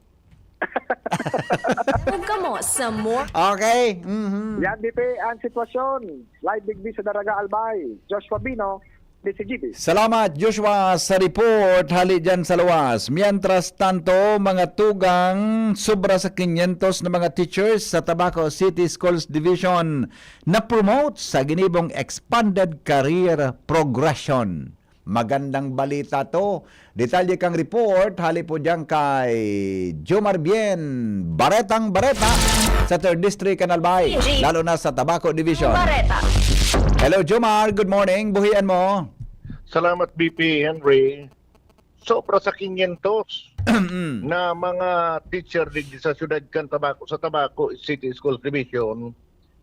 Huwag ka mo sa more. Okay. Mhm. Yan, D P, ang sitwasyon. Live digdi sa Daraga Albay. Joshua Bino, D C G B. Salamat, Joshua, sa report hali dyan sa luwas. Mientras tanto, mga tugang, sobra sa quinientos na mga teachers sa Tabaco City Schools Division na-promote sa ginibong Expanded Career Progression. Magandang balita to. Detalye kang report, hali po dyan kay Jomar Bien, Baretang Bareta sa Third District, kan Albay, G. lalo na sa Tabaco Division. Bareta. Hello, Jomar. Good morning. Buhian mo. Salamat, B P Henry. Sobra sa quinientos Mm. na mga teacher digdi sa siyudad kan Tabaco, sa Tabaco City Schools Division,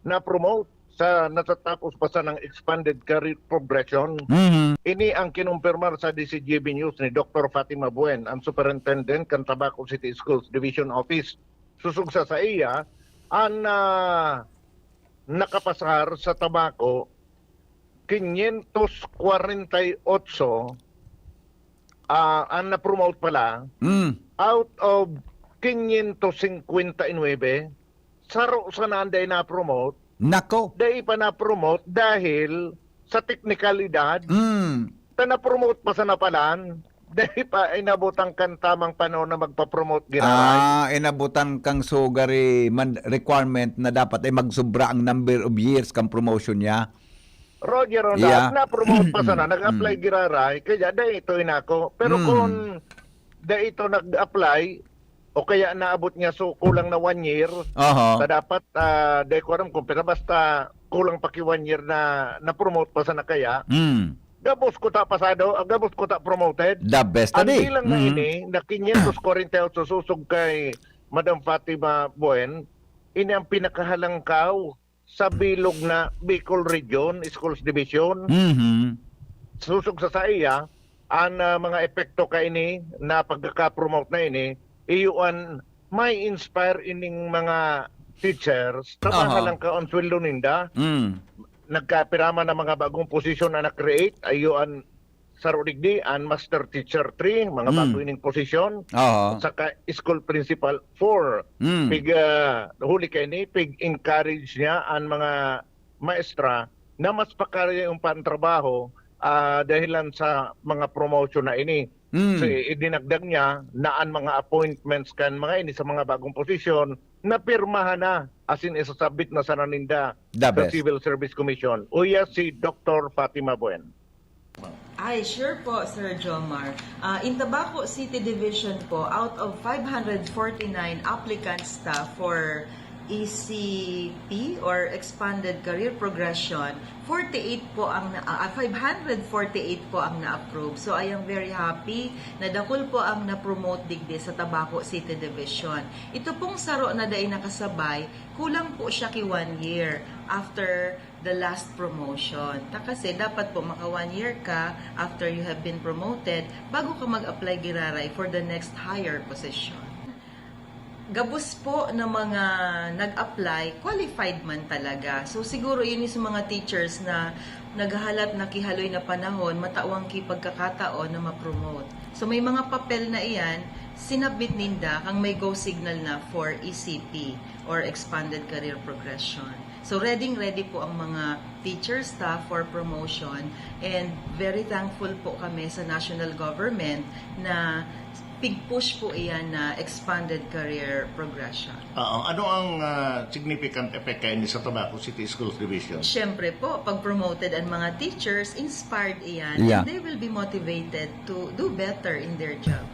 na-promote sa natatapos pa sanang expanded career progression. Mhm. Ini ang kinumpirmar sa D C G B News ni Doktor Fatima Buen, ang superintendent kan Tabaco City Schools Division Office. susog sa saiya, an, ah, nakapasar sa tabako, quinientos kwarenta y otso, ah, an na-promote pala, Mm. out of quinientos cincuenta y nuebe, saro sana an dai na-promote. Nako. Dai pa na-promote dahil sa teknikalidad. Mm. Ta na-promote pa sana palan, dai pa inabutan kan tamang panahon na magpa-promote giraray. Ah, inabutan kang sugary man, requirement na dapat ay magsobra ang number of years kan promotion niya. Roger, on Yeah. that, na-promote pa sana, Mm. nag-apply giraray, kaya dai ito inako. Pero Mm. kung dai ito nag-apply, o kaya naabot niya, so kulang na one year, Aha. ta dapat, ah, dai ko alam kung pira, basta kulang pa ki one year na na-promote pa sana kaya. Mm. Gabos kuta pasado, ah, gabos kuta promoted. The best Ang tadi. bilang na Mm. ini, na quinientos kwarenta y otso susog kay Madam Fatima Buen, ini ang pinakahalangkaw sa bilog na Bicol Region, Schools Division. Mhm. Susog sa saiya, an, ah, mga epekto kaini na pagkaka-promote na ini, iyo an may inspire ining mga teachers, Aha. trabaho lang ka ang sweldo ninda. Mm. Nagkapirama na mga bagong posisyon na na-create, iyo an saro digdi, an Master Teacher three, mga Mm. bago ining posisyon, Aha. saka School Principal four. Mm. Pig, ah, huli kaini, pig-encourage niya an mga maestra na mas pakarayon pa an trabaho, ah, dahilan sa mga promotion na ini. Mm. So, idinagdag niya na an mga appointments kan mga ini sa mga bagong posisyon, napirmahan na, as in, isasabit na sana ninda The sa best. Civil Service Commission. Uya si Doktor Fatima Buen. Ay, sure po, Sir Jomar. Ah, in Tabaco City Division po, out of five hundred forty-nine applicants ta for E C P or Expanded Career Progression, forty-eight po ang na, ah, five hundred forty-eight po ang na-approve. So, I am very happy na dakul po ang na-promote digdi sa Tabaco City Division. Ito pong saro na dai nakasabay, kulang po siya ki one year after the last promotion. Ta kasi dapat po maka one year ka after you have been promoted bago ka mag-apply giraray for the next higher position. Gabos po na mga nag-apply, qualified man talaga. So siguro yun yung sa mga teachers na naghahalat na kihaloy na panahon, matawang ki pagkakataon na ma-promote. So may mga papel na iyan, sinabmit ninda kang may go signal na for E C P or Expanded Career Progression. So, ready-ready po ang mga teacher, staff for promotion, and very thankful po kami sa national government na pig-push po iyan na expanded career progression. Oo. Ano ang, ah, significant effect kaini sa Tabaco City Schools Division? Siyempre po, pag promoted ang mga teachers, inspired iyan, Yeah. and they will be motivated to do better in their job.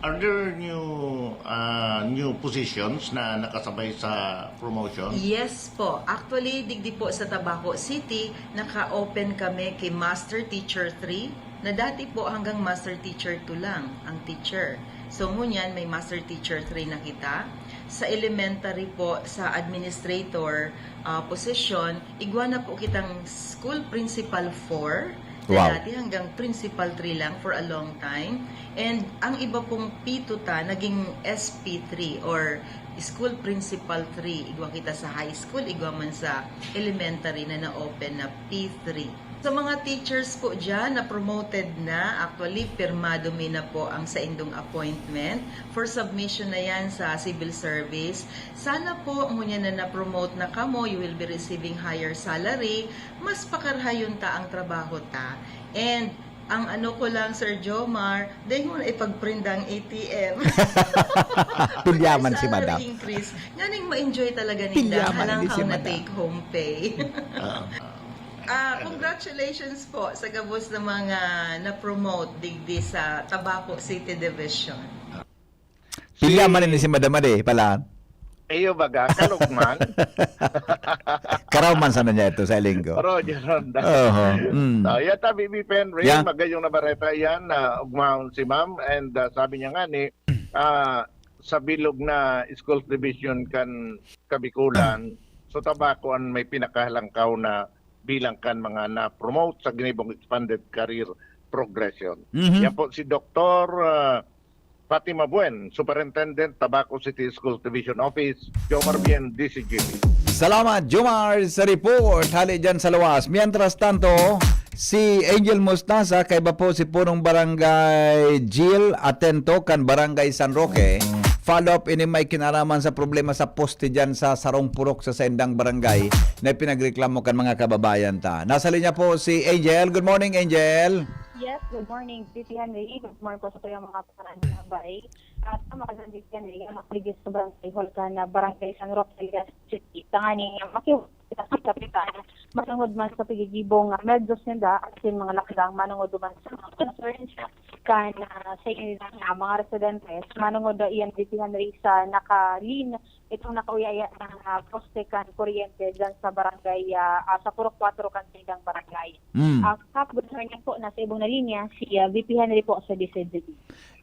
Are there new, ah, new positions na nakasabay sa promotion? Yes po. Actually, digdi po sa Tabaco City, naka-open kami kay Master Teacher three, na dati po hanggang Master Teacher two lang ang teacher. So, ngunyan may Master Teacher three na kita. Sa elementary po, sa administrator, ah, position, igwa na po kitang School Principal four, na Wow. dati hanggang Principal three lang for a long time. And ang iba pong P two ta, naging S P three or School Principal three. Igwa kita sa high school, igwa man sa elementary na na-open na P three. Sa mga teachers po dyan na promoted na, actually, pirmado mi na po ang saindong appointment. For submission na yan sa civil service. Sana po, ngunyan na na-promote na kamo, you will be receiving higher salary, mas pakarahayon ta ang trabaho ta. And ang ano ko lang, Sir Jomar, dai mo na ipagprindang A T M. Pilyaman si Salary Madam. increase. Nganing ma-enjoy talaga ninda Pilyaman halang ni si ang Madam. na-take home pay. Ah. Ah, congratulations po sa gabos na mga na-promote digdi sa Tabaco City Division. Pilyaman Si ni si Madam Ade, pala. Iyo baga, kalugman. Karaw man sana niya ito sa linggo. Roger Ronda. Oho, mm. So, yan ta, B B P Henry, Yeah. magayong na bareta yan na ugmahon si ma'am, and, ah, sabi niya nga ni, ah, sa bilog na schools division kan Kabikulan, so Tabaco ang may pinakahalangkaw na bilang kan mga na-promote sa ginibong expanded career progression. Mhm. Yan po si Doktor, ah, Fatima Buen, Superintendent, Tabaco City Schools Division Office, Jomar Bien, D C G B. Salamat, Jomar, sa report hali dyan sa luwas. Mientras tanto, si Angel Mostaza, kaiba po si punong barangay Jill Atento kan Barangay San Roque. Follow up ini may kinaraman sa problema sa poste dyan sa sarong purok sa saindang barangay na pinagreklamo kan mga kababayan ta. Nasa linya po si Angel. Good morning, Angel. Yes, good morning, Titi Henry. Good morning po sa tuyang mga pananabay. At ang mga Titi Henry, ang mga ligis sa barangay hall ka na barangay San Roque, Legazpi City. Tangani nga makiwag kita sa kapitan. Masangod man sa pagigibong uh, medyos ninda at sin mga lakdang manungod man sa mga concerns kan uh, sa ilang uh, mga residentes. Manungod uh, iyan, Titi Henry, sa nakalin itong nakauyaya ng uh, poste kan kuryente dyan sa barangay, uh, uh, sa Purok Kuwatro kan Sindang Barangay. Mm. Uh, Kap, good morning po. Nasa ibong na linya si uh, V P Henry po sa D C D.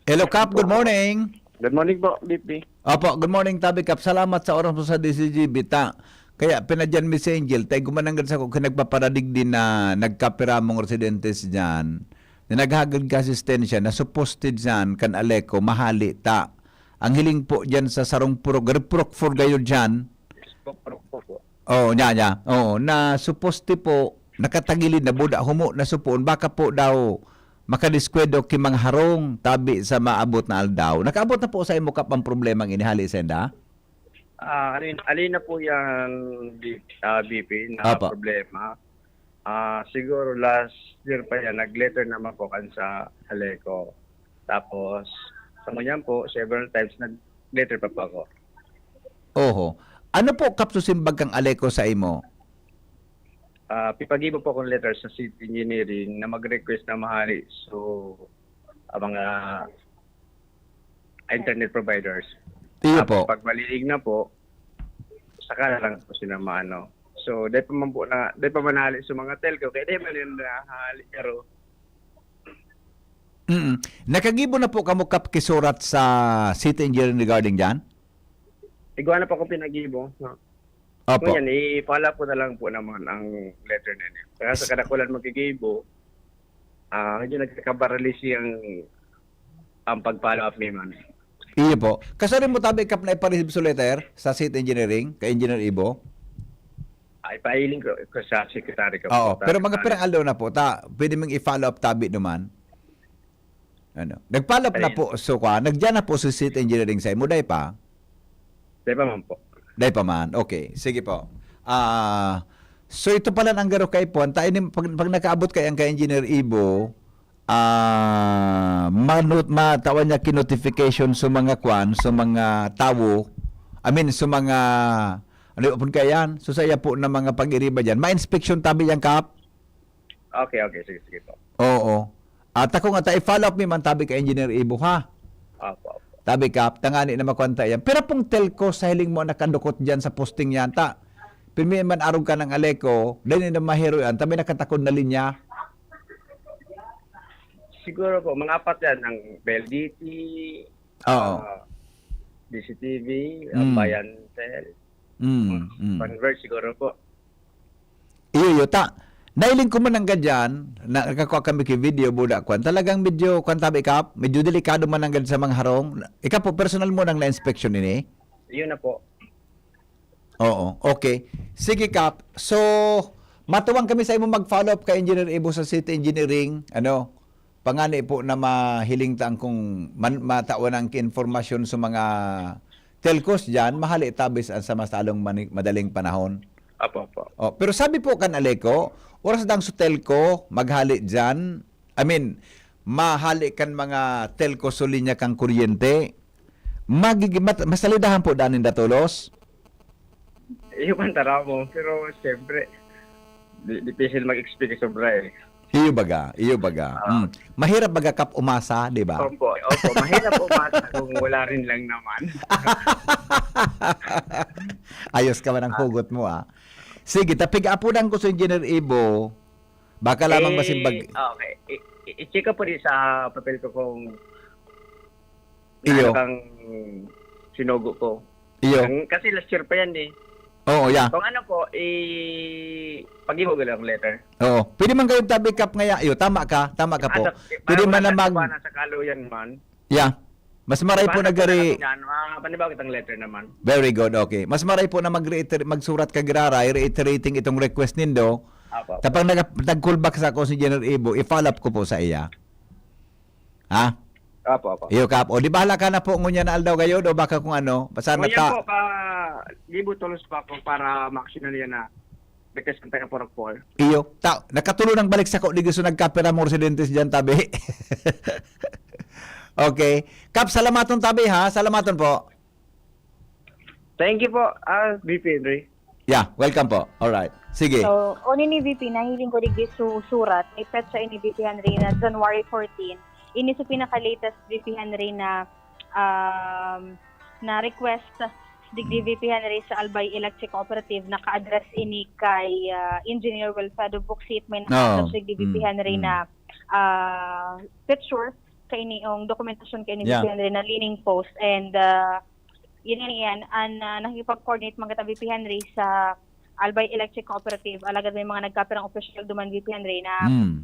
Hello, Kap. Good morning. Good morning po, V P. Opo, good morning, Tabi Kap. Salamat sa oras mo sa D C G B ta. Kaya pinadyan mi si Angel, tay gumananggad sa ko, nagpaparadig din na nagkapiramong residentes dyan, na naghagad ka asistensya, na supposed dyan, kan Aleco, mahali ta. Ang hiling po dyan sa sarong purok, repurok for gayo dyan. Purok po. Oo, nya, nya. Oo, na supposed po, nakatagilid na buda, humo na supon, baka po daw makadiskwento ki mga harong, tabi sa maabot na aldaw. Nakaabot na po sa imo, Kap, ang problemang inihali senda? Ah, alin, alin na po yan, B- ah, V P, na Apa. problema? Ah, siguro last year pa yan, nag-letter naman po kan sa Aleco. Tapos, sa ngunyan po, several times nag-letter pa po ako. Oho. Ano po, Kap, susimbag kang Aleco sa imo? Ah, pipagibo po akong letter sa City Engineering na mag-request na mahali. So, ang mga internet providers. Iyo Tapos po. Pag maliig na po, saka na lang po sila maano. So, dahil pa man po na, dahil pa man nahali sa mga telco, kaya dahil man yung nahali, pero Mm. Nakagibo na po kamo, Kap, kisurat sa City Engineering regarding dyan? igwa na po akong pinagibo. No? Opo. Ngayon, i-follow up ko na lang po naman ang letter na niya. Kaya sa kadakulan magkigibo, ah, medyo nagkakabaralisi ang, ang pag-follow up ni man. Iyo po. Kasari mo, Tabi Kap, na ipa-receive sa letter sa City Engineering, kay Engineer Ibo? Ay, pailing ko, ko sa secretary ko. Oo, po, pero sa mga secretary. pirang aldaw na po, ta, pwede mong i-follow up, Tabi, naman. Ano? Nag-follow up na Ayun. po, so kwa, nagdiyan na po si City Engineering sa imo, dai pa? Di ba man po? Dai pa man. Okay, sige po. Ah, so ito pala ang garo kay Puan. Ta, ini, pag, pag nakaabot kay ang kay Engineer Ibo, ah, manut, matawan niya ki-notification sa mga kwan, sa mga tawo, I mean, sa mga, ano po kaya yan? So, sa iya po na mga pag-iriba dyan. Ma-inspection tabi yan, Kap? Okay, okay. Sige, sige po. Oo. At ako nga, ta, i-follow up mi man tabi kay Engineer Ibo, ha? Opo, opo. Tabi, Kap, tangani na makwanta yan. Pero pong telco sa hiling mo nakadukot dyan sa posting yan, ta. Pirmi man arog ka ng Aleco, dahil na mahiro yan, tabi nakatakod na linya. Siguro po, mga apat yan, ang P L D T, Oo. ah, D C T V, Mm. ang Bayan Cell, Mm, mm. Converge siguro po. Iyo, iyo, ta. Nailing ko man ang gadyan, na, nakakuha kami kay video, buda, kwan. Talagang medyo, kwan tabi, Kap, medyo delikado man ang gadyan sa mga harong. Ikaw po, personal mo nang na-inspection ini? Yun na po. Oo, okay. Sige, Kap. So, matuwang kami sa imo mag-follow up kay Engineer Ibo sa City Engineering. Ano, pangani po na mahiling ta ang kung man, matawan ang informasyon sa mga telcos dyan, mahali tabis ang sa mas talong mani- madaling panahon. Opo, opo. Oh, pero sabi po kan Aleco, oras dang sa telco, maghali dyan, I mean, mahali kan mga telco sa linya kang kuryente, magigi-, mat- masalidahan po danin datolos? Iyo man tara mo, pero siyempre, di, difícil mag-explain sobra eh. Iyo baga, iyo baga. Ah. Mm. Mahirap baga, Kap, umasa, di ba? Opo, opo. Mahirap po masa kung wala rin lang naman. Ayos ka man ang hugot mo, ah. Sige, tapig-apunan ko sa Engineer Ibo. Baka lamang Eh, masimbag. Okay. I- i- i-check ko po rin sa papel ko kung Iyo. ano kang sinugo ko. Iyo. Ang, kasi last year pa yan eh. Oo, yeah. Kung ano po, i-pag-ibo ko lang letter. Oo. Pwede man kayo tabi, Kap, ngaya. Iyo, tama ka. Tama ka po. Ah, sa- Pwede parang man na nasa mag- kuwan, nasa Kaluyan man. Yeah. Mas maray po Paano po nagre- na, ano, ah, panibago kitang letter naman. Very good. Okay. Mas maray po na mag-reiter- magsurat ka giraray, reiterating itong request nindo. Apo. Tapang nag- nag-call back sa ako si General Ibo, i-follow up ko po sa iya. Ha? Apo, apo. Iyo, Kap. O, di bahala ka na po ngunyan na aldaw gayod o baka kung ano. Basta Ngunyan nata- po, pa, gibo tolos pa ako para ma-action na niya na request ng taga Purok four. Iyo. Ta- nakatulo nang balik sa ko, di gusto nagkapira mo residentes dyan, tabi. Okay. Kap, salamaton tabi ha. Salamaton po. Thank you po, ah, V P Henry. Yeah, welcome po. All right. Sige. So, o nini V P, nahiling ko digdi su surat, may petsa ini V P Henry na January fourteen. Ini sa pinaka-latest V P Henry na, um, na request digdi V P Henry sa Albay Electric Cooperative, naka-address ini kay, ah, Engineer Wilfredo Buxit, may Oo. naka-address digdi V P Mm, Henry mm. na, ah, picture kaini yung dokumentasyon kaini Yeah. V P Henry na leaning post and, ah, yun yan, yan, an, ah, nakikipag-coordinate man kita V P Henry sa Albay Electric Cooperative, alagad may mga nagkapirang opisyal duman V P Henry na Hmm.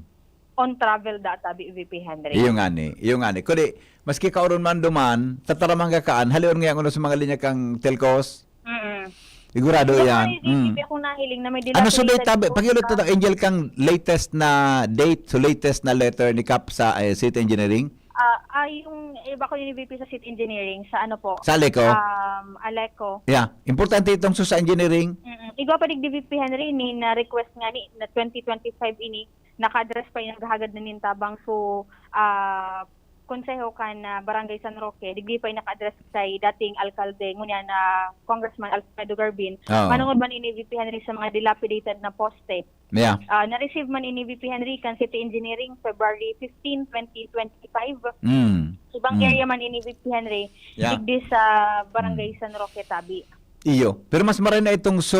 on travel da tabi V P Henry. Iyo nga ni. Iyo nga ni. Kundi, maski kauron man duman, tataraman ka kaan, halion nga ano sa mga linya kang telcos. Mm-mm. Sigurado Yung yan. mga Mm. V P, kung nahiling na may Ano so date dilapidated tabi? po Pakiulit sa- na, Angel, kang latest na date, so latest na letter ni Kap sa eh, City Engineering? Ah, ah, yung iba ko yung V P sa City Engineering, sa ano po? Sa Aleco? Um, Aleco. Yeah. Importante itong so sa engineering. Mm-mm. Igwa pa digdi V P Henry ni na request nga ni na twenty twenty-five ini naka-address pa yung naghahagad na nin tabang so ah konseho kan ah, Barangay San Roque, digdi pa yung naka-address kay dating alkalde ngunyan na Congressman Alfredo Garbin. Oo. Manungod man ini V P Henry sa mga dilapidated na poste. Yeah. Ah, na-receive man ini V P Henry kan City Engineering February fifteen, twenty twenty-five. Mm. Ibang Mm. area man ini V P Henry, Yeah. digdi sa Barangay San Roque tabi. Iyo. Pero mas maray na itong so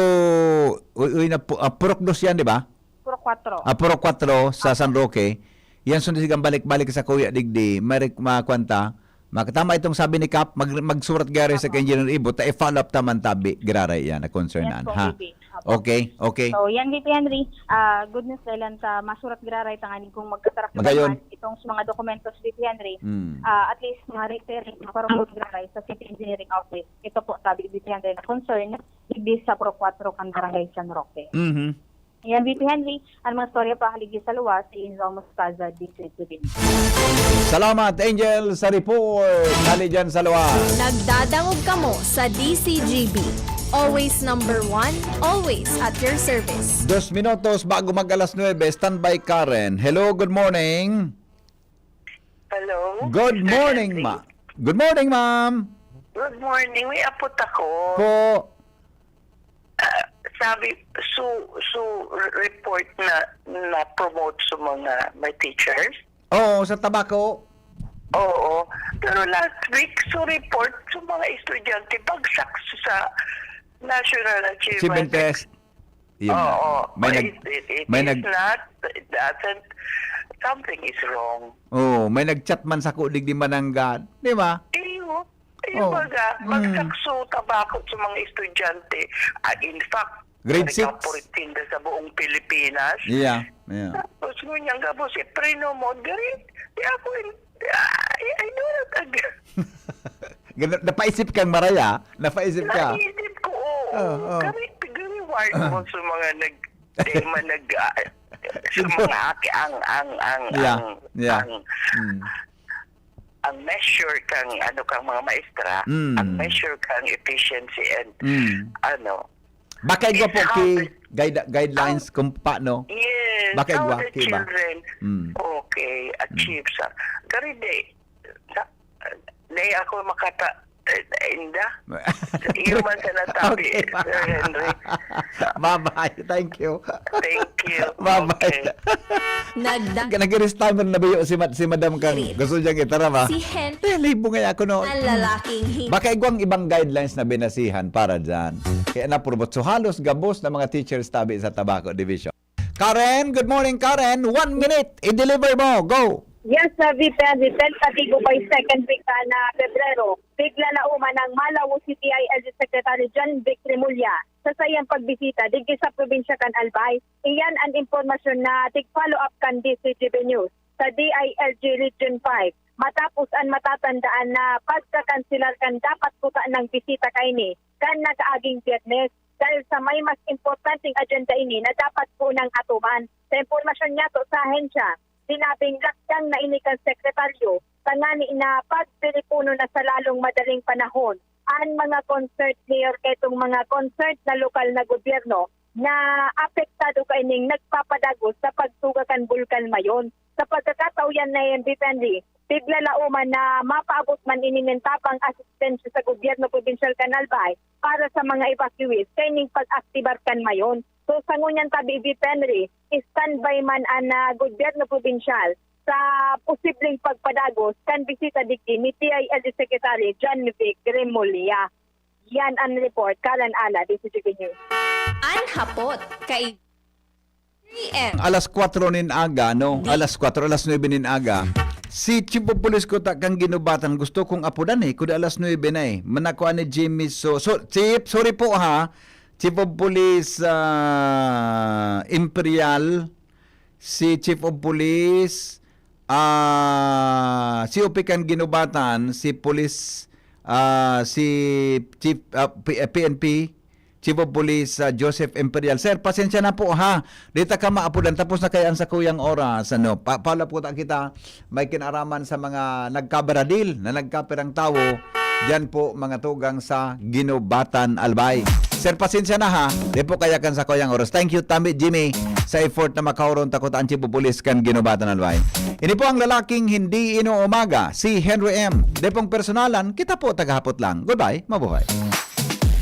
uy, uy, na pu- ah, Purok dos yan, di ba? Purok kwatro. Ah, Purok kwatro sa San Roque. Yan sundo sigang balik-balik sa kuya digdi. May rek- makwanta. Makatama itong sabi ni Kap, mag, magsurat gari sa kay Engineer Ibo, ta i-follow up taman tabi, giraray yan, na concern Yes an, po, ha? V P. Apo. Okay, okay. So, yan V P Henry, ah good news dahil lang sa masurat giraray tanganing kung magkatarak Magayon. naman itong sa mga dokumento sa V P Henry, Mm. ah at least ma-refer, maparungkot giraray sa City Engineering Office. Ito po, sabi V P Henry na concern, digdi sa Pro Cuatro kan Barangay San Roque. Mhm. Yan, V P Henry, ang mga storya pa haligi sa luwas, si Enzo Mostaza, D C T V. Salamat, Angel, sa report. Hali dyan sa luwas. Nagdadangog kamo sa D C G B. Always number one, always at your service. Dos minutos bago mag alas nuebe, standby Karen. Hello, good morning. Hello? Good Mister morning, Henry? ma. Good morning, ma'am. Good morning. May apot ako. Po. Ah, sabi, su, su report na na-promote sa mga may teachers? Oo, sa Tabaco. Oo. Pero last week, su report sa mga estudyante, bagsak sa National Achievement. Achievement test. Yun nga. Oo. May nag it, it, it may is nag- not, it doesn't, something is wrong. Oh, may nag-chat man sa kudig di mananggad, di ba? Iyo. Iyo Oh. baga, Mm. bagsak su tabako sa mga estudyante. Ah, in fact, Grade talagang six. puritinda sa buong Pilipinas. Yeah, yeah. Tapos ngunyan gabos, ipreno mo, gari, di ako, in, I, I do not agree. Ganun, napaisip kang maraya, napaisip ka. Naisip ko, oo. Oo, oo. Gari, gari, war mo sa mga nag, tema nag, ah, sa Siguro. mga aki, ang, ang, ang, Yeah, ang, yeah. ang, Mm. ang measure kang, ano, kang mga maestra, Mm. ang measure kang efficiency and, Mm. ano, Baka igwa po It's how ki the- guide, guidelines kung paano. yes, Baka how igwa, the ki ba? children, Mm. okay, achieve sa. Gari, di, sa, di ako makata, eh, inda. Iyo man sa natabi, Okay. Sir Henry. Bye-bye. Thank you. Thank you. Bye-bye. Okay. Nagda Nag-restamer na ba yun si, ma- si Madam Kang gusto niyang itara ba? Si Hen Eh, libo nga ako noon. ang lalaking hindi Baka igwang ibang guidelines na binasihan para dyan. Kaya napurubot. So, halos gabos na mga teachers tabi sa Tabaco Division. Karen, good morning, Karen. One minute. I-deliver mo. Go. Yes, uh, V P N, tentatibo by second week uh, na Pebrero, bigla na uman ang Malao City I L D Secretary John Vic Remulla sa saiyang pagbisita digdi sa probinsya kan Albay. Iyan an impormasyon na tig-follow up kan D C G B News. sa D I L G Region five, matapos an matatandaan na pagkakanselar kan dapat kuta nang bisita kaini kan nakaaging Biyernes, dahil sa may mas importanteng agenda ini na dapat kunang atuman. Sa impormasyon niyato sa ahensya, sinabing lakdang na ini kan sekretaryo tangani na pagtelepono na sa lalong madaling panahon an mga concerned mayor kaitong mga concerned na lokal na gobyerno na apektado kaining nagpapadagos sa pagtuga kan Bulkan Mayon. Sa pagkakataon yan na M B Penry, tiglalaoman na mapaabot man ini nin tapang asistensya sa gobyerno probinsyal kan Albay para sa mga evacuees kaining pag-aktibar kan Mayon. So, sa ngunyan tabi, M B Penry, standby man an ah, gobyerno probinsyal sa posibleng pagpadagos kan bisita digdi ni T I L D Secretary John Vic Remulla. Yan ang report. Kalan Ala, D C G B News. An hapot kay J M. Alas kwatro nin aga, no? Di- Alas kwatro, alas nuebe nin aga. Si Chief of Police ko ta kang Ginubatan, gusto kong apudan eh, kundi alas nuebe na eh. Manakuha ni Jimmy, so, so, Chief, sorry po ha. Chief of Police ah, Imperial, si Chief of Police, ah, C O P kan Ginubatan, si Police, ah, si Chief ah, P- ah, P N P, Chief of Police ah, Joseph Imperial. Sir, pasensya na po ha. Di ta ka maapudan. Tapos na kaya ang sakuyang oras. Ano, pa follow po ta kita. May kinaraman sa mga nagkabaradil na nagkapirang tawo. Diyan po mga tugang sa Ginubatan, Albay. Sir, pasensya na ha. Di po kaya kan sakuyang oras. Thank you, Tambi Jimmy, sa effort na makaoron ta kuta an Chief of Police kan Ginubatan, Albay. Ini po ang lalaking hindi inuumaga, si Henry M. Di pong personalan, kita po tagahapot lang. Goodbye, mabuhay.